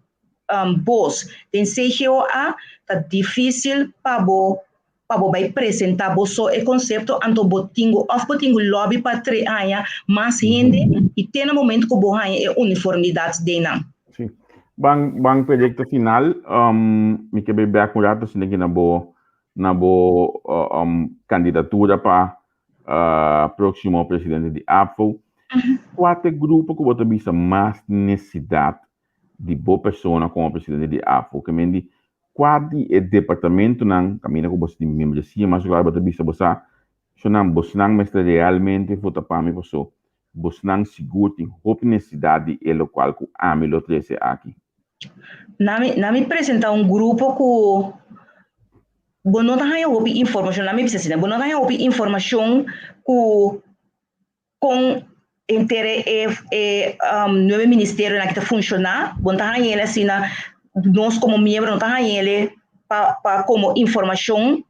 bos den CGOA, ta difísil pa bo pa bo bai presentá bo so e konsepto, anto bo tin ku òf bo tin ku lòbi pa tre haña mas hende i te na momento ku bo haña e uniformidat den nan. Sí. Ban ban proyekto final, um, mi ke bai bèk un rato sinti na bo na bo um, kandidatura pa uh, próksimo presidente di APFO. Kua ta e grupo ku bo ta bisa mas nesesidat di bo persona komo presidente di APFO? Ke men di Kua di e departamentonan kaminda ku boso tin membresia mas klaro bo ta bisa bo sa, Shonnan, bosnan mester realmente vota pa mi paso bosnan sigur tin hopi nesesidat di e lokual ku ami lo trese aki. Na mi na mi presenta un grupo ku bo no ta haña hopi informashon, na mi bisa asina, bo no ta haña hopi informashon ku Kon henter e e nuebe ministerionan aki ta funshoná, bo no ta haña el asina, nos komo miembro no ta haña el pa pa komo informashon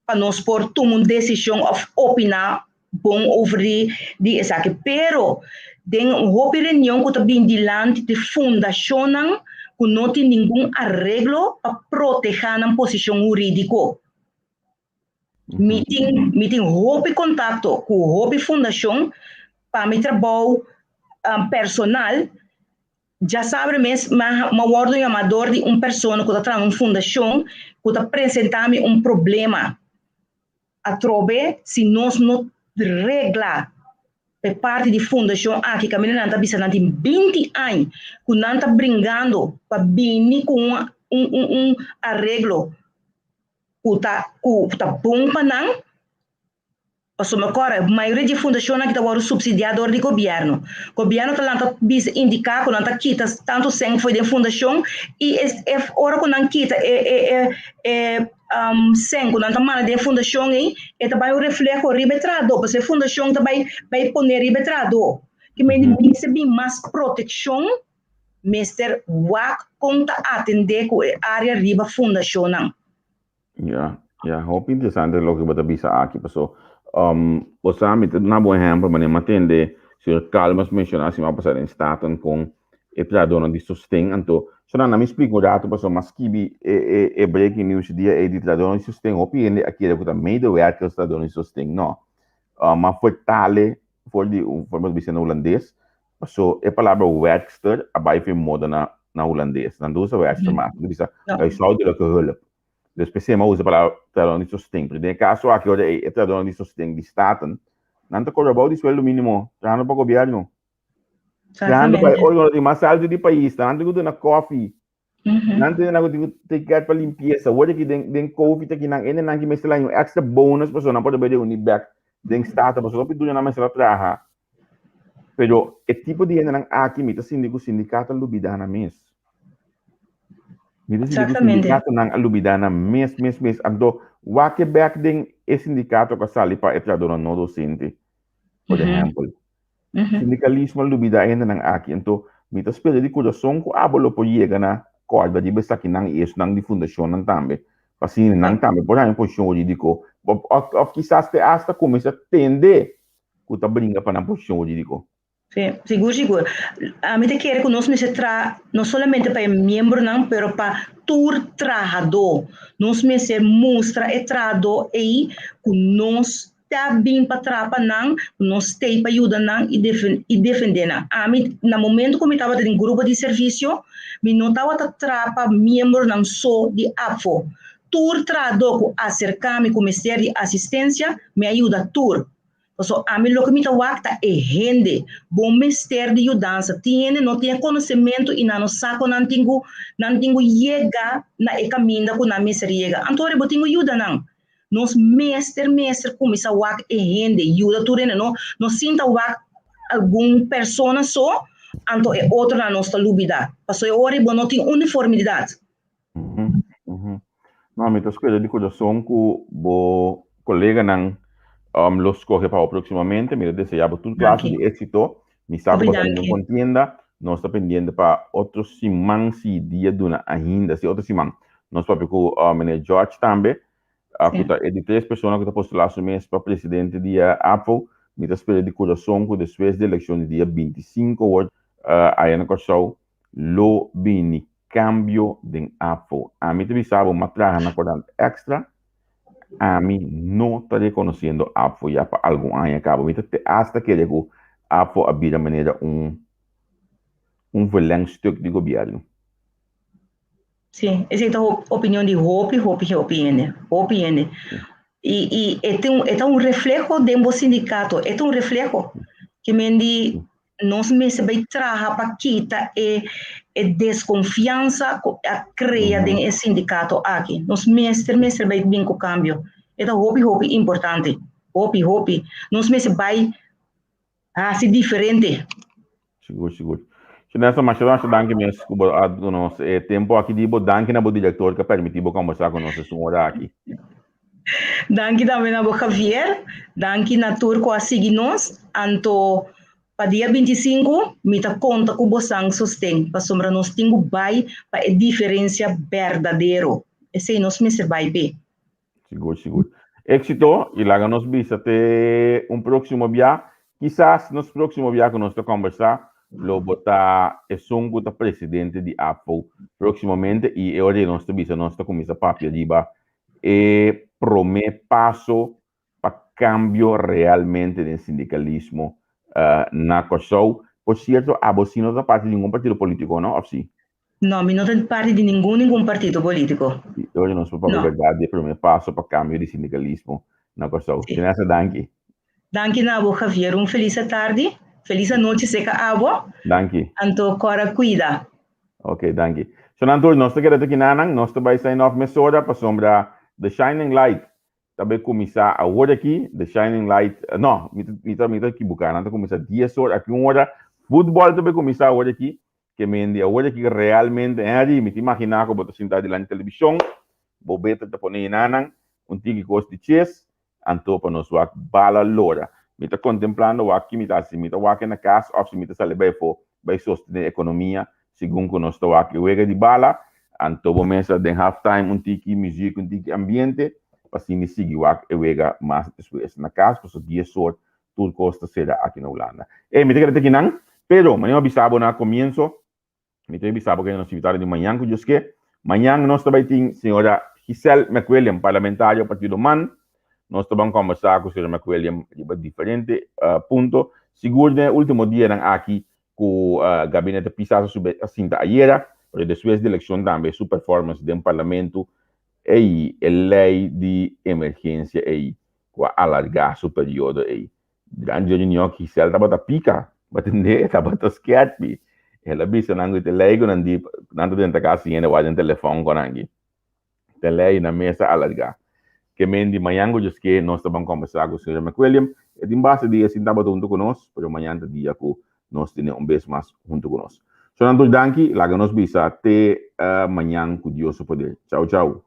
pa nos por tuma un desishon òf opiná bon over di di esaki. Pero den hopi reunion ku ta bin dilanti di fundashonnan ku no tin ningun areglo pa protehá nan posishon hurídiko. Mi tin, mi tin hopi kontakto ku hopi fundashon pa mi trabou um, personal. Djasabre mes ma, ma wòrdu yamá dor di un persona ku ta traha na un fundashon ku ta presentá mi un problema. Atrobe si nos no regla e parti di fundashon aki kaminda nan ta bisa nan tin binti aña ku nan ta bringando pa bini ku un, un, un, un areglo ku ta ku ta bon pa nan, pasobra kòrda mayoria di e fundashonnan aki ta wòrdu supsidiá dor di gobièrnu. Gobièrnu ta lanta bisa indiká ku nan ta kita tantu sèn for den fundashon i e e ora ku nan kita e e e e sèn ku nan ta manda den e fundashon ei e ta bai un refleho riba e trahadó pasobra e fundashon ta bai bai pone riba e trahadó. Ki mester bin mas protekshon. Mester wak kon ta atendé ku e área riba fundashonnan. Ya, ya, hopi interesante loke bo ta bisa aki, paso um, bo sa mi ta duna bo ehempel, manera mi a tende señor Calmes menciona siman pasa den Staten kon e trahadornan di sosten, anto, so nan mi splika un rato paso mi a skibi e e e breaking news e dia ei di trahadornan di sosten, hopi hende a kere ku ta medewerkers trahadornan di sosten, no, um, a vertale for di un forma di bisa na hulandes, Paso e palabra werkster a bai fin moda na na hulandes. Nan ta usa werkster mas. Nan ta bisa huishoudelijke hulp. Dus p'esei mi a usa e palabra trahadornan di sosten. Pero den e kaso aki ora e trahadornan di sosten di Staten, nan ta kobra bou di sueldo minimo trahando pa gobièrnu. Trahando pa e organo di mas alto di pais. Nan tin ku duna kòfi. Nan tin nan ku tin ku take care pa limpiesa. Wor aki den den covid aki nan hende nan ki mester laña un extra bonus pasobra nan por ta bai reuni bek den Staten pasobra hopi duñonan mester a traha. Pero e tipo di hendenan aki mi ta sinti ku sindikato a lubida nan mes. Mi ta sinti ku sindikatonan a lubida nan mes mes mes. Anto wak e bek den e sindikato ku a sali pa e trahadornan no dosente, por ehèmpel. Sindikalismo a lubida e hendenan aki. Anto mi ta spera di kurason ku abo lo por yega na kòrda riba esakinan i esunnan di fundashonnan tambe. Pa asina nan tambe por haña un posishon hurídiko. Òf kisas te asta kuminsá tende ku ta bringa pa nan posishon hurídiko. Sí, sigur sigur. Ami ta kere ku nos mester traha no solamente pa e miembronan, pero pa tur trahadó. Nos mester mustra e trahadó ei ku nos ta bin pa traha pa nan, ku nos t'ei pa yuda nan i i defendé nan. Ami, na momento ku mi tabata den grupo di servisio, mi no tabata traha pa miembronan so di APFO. Tur trahadó ku aserká mi ku mester di asistensia, mi a yuda tur. Pasobra ami loke mi ta wak ta e hende. Bo mester di yudansa. Tin hende no tin e konosementu i nan no sa kon nan tin ku nan tin ku yega na e kaminda ku nan mester yega. Anto bo tin ku yuda nan. Nos mester mester kuminsá wak e hende, yuda tur hende. No no sinta wak algun persona so, anto e otronan nos ta lubidá. Pasobra e ora ei bo no tin uniformidat. No, mi ta spera di kurason ku bo koleganan. lo skohe pa bo próksimamente. Mi ta deseá bo tur klase Danki. di éksito. Mi sa ku Hopi bo ta den un danki. kontienda. Nos ta pendiente pa otro siman si dia duna ainda. Si otro siman nos papia ku meneer George tambe, ku Sí. ta e di tres persona ku ta postulá su mes pa presidente di APFO. Mi ta spera di kurason ku despues di elekshon di dia 25 awor aya na Kòrsou lo bini kambio den APFO. Ami ta bisa bo, m'a traha na Korant Extra, ami no ta rekonosiendo APFO ya pa algun aña kaba. Mi ta te asta kere ku APFO a bira manera un un verlengstuk di gobièrnu. Sí, esei ta opinion di hopi, hopi, hopi hende. Hopi hende. I e ta un refleho den bo sindikato. E ta un refleho. Ke men di nos mester bai traha pa kita e deskonfiansa ku a krea den e sindikato aki. Nos mester bai bin ku kambio. E ta hopi, hopi importante. Hopi, hopi. Nos mester bai hasi diferente. Sigur, sigur. Shanessa, masha masha danki mes ku bo a duna nos e tempo aki di bo. Danki na bo direktor ku a permití bo kombersá ku nos esun ora aki. Danki tambe na bo Javier. Danki na tur ku a sigui nos. Anto pa dia 25 mi ta konta ku bosan sosten pasobra nos tin ku bai pa e diferensia berdadero. Esei nos mester bai p'e. Sigur, sigur. Éxito y laga nos bisa te un próximo bia. Kisas nos próximo bia ku nos ta kombersá lo bo ta esun ku ta presidente di APFO próximamente y e ora ei nos ta bisa nos ta kuminsá papia riba e promé paso pa kambio realmente den sindikalismo na Kòrsou. Por sierto, abo si no ta parti di ningun partido polítiko, no? Òf si? No, mi no ta parti di ningun ningun partido polítiko. I oye nos por papia No. bèrdat di e promé paso pa kambio di sindikalismo na Kòrsou. Sí. Shenessa, danki. Danki na abo, Javier. Un felis atardi. Felis anochi seka abo. Danki. Anto kòrda kuida. Ok, danki. Shonan tur, nos ta keda te kinanan. Nos ta bai sign off mesora pasobra The Shining Light ta bai kuminsá awor aki. The Shining Light, no, mi ta, mi ta, mi ta kibuká. Nan ta kuminsá dies or, aki un ora. Futbòl ta bai kuminsá awor aki. Ke men di awor aki realmente, Henry, mi ta imaginá ku bo ta sintá dilanti televishon, bo beter ta pone hinanan un tiki kos di ches, anto pa nos wak bala lora. Mi ta kontemplando wak ki mi ta hasi, si mi ta wak na kas òf si mi ta sali bai afó bai sostené ekonomia segun ku nos ta wak e wega di bala. Anto bo mester den half time un tiki muzik, un tiki ambiente pa asina sigui wak e wega mas despues na kas, pasobra dies or Tur kos ta sera aki na Hulanda. Ey, mi ta keda te kinan, pero manera mi a bisa bo na komienso, mi ta bisa bo ke nos invitado di mañan ku Dios ke. Mañan nos ta bai tin señora Giselle McWilliam, parlamentario partido man. Nos ta ban kombersá ku señora McWilliam riba diferente punto. Sigur den e último dianan aki ku gabinete Pisas a sube a sinta ayera, pero despues di elekshon tambe su performance den parlamento ey, e lei di emergensia ey ku a alargá su periodo ei. Durante dje reunion Gisèle tabata pika, bo tende? E tabata skèrpi. El a bisa nan ku te lei ku nan di, nan ta drenta kas sin hende wak den telefòn ku nan aki. Te lei na mesa alargá. Ke men di mañan ku djeske nos ta ban kòmbersá ku señor McWilliam. E tin basta dia sin tabata huntu ku nos, pero mañan ta dia ku nos tene un bes mas huntu ku nos. So nan tur danki, laga nos bisa te mañan ku Dios su poder. Chau chau.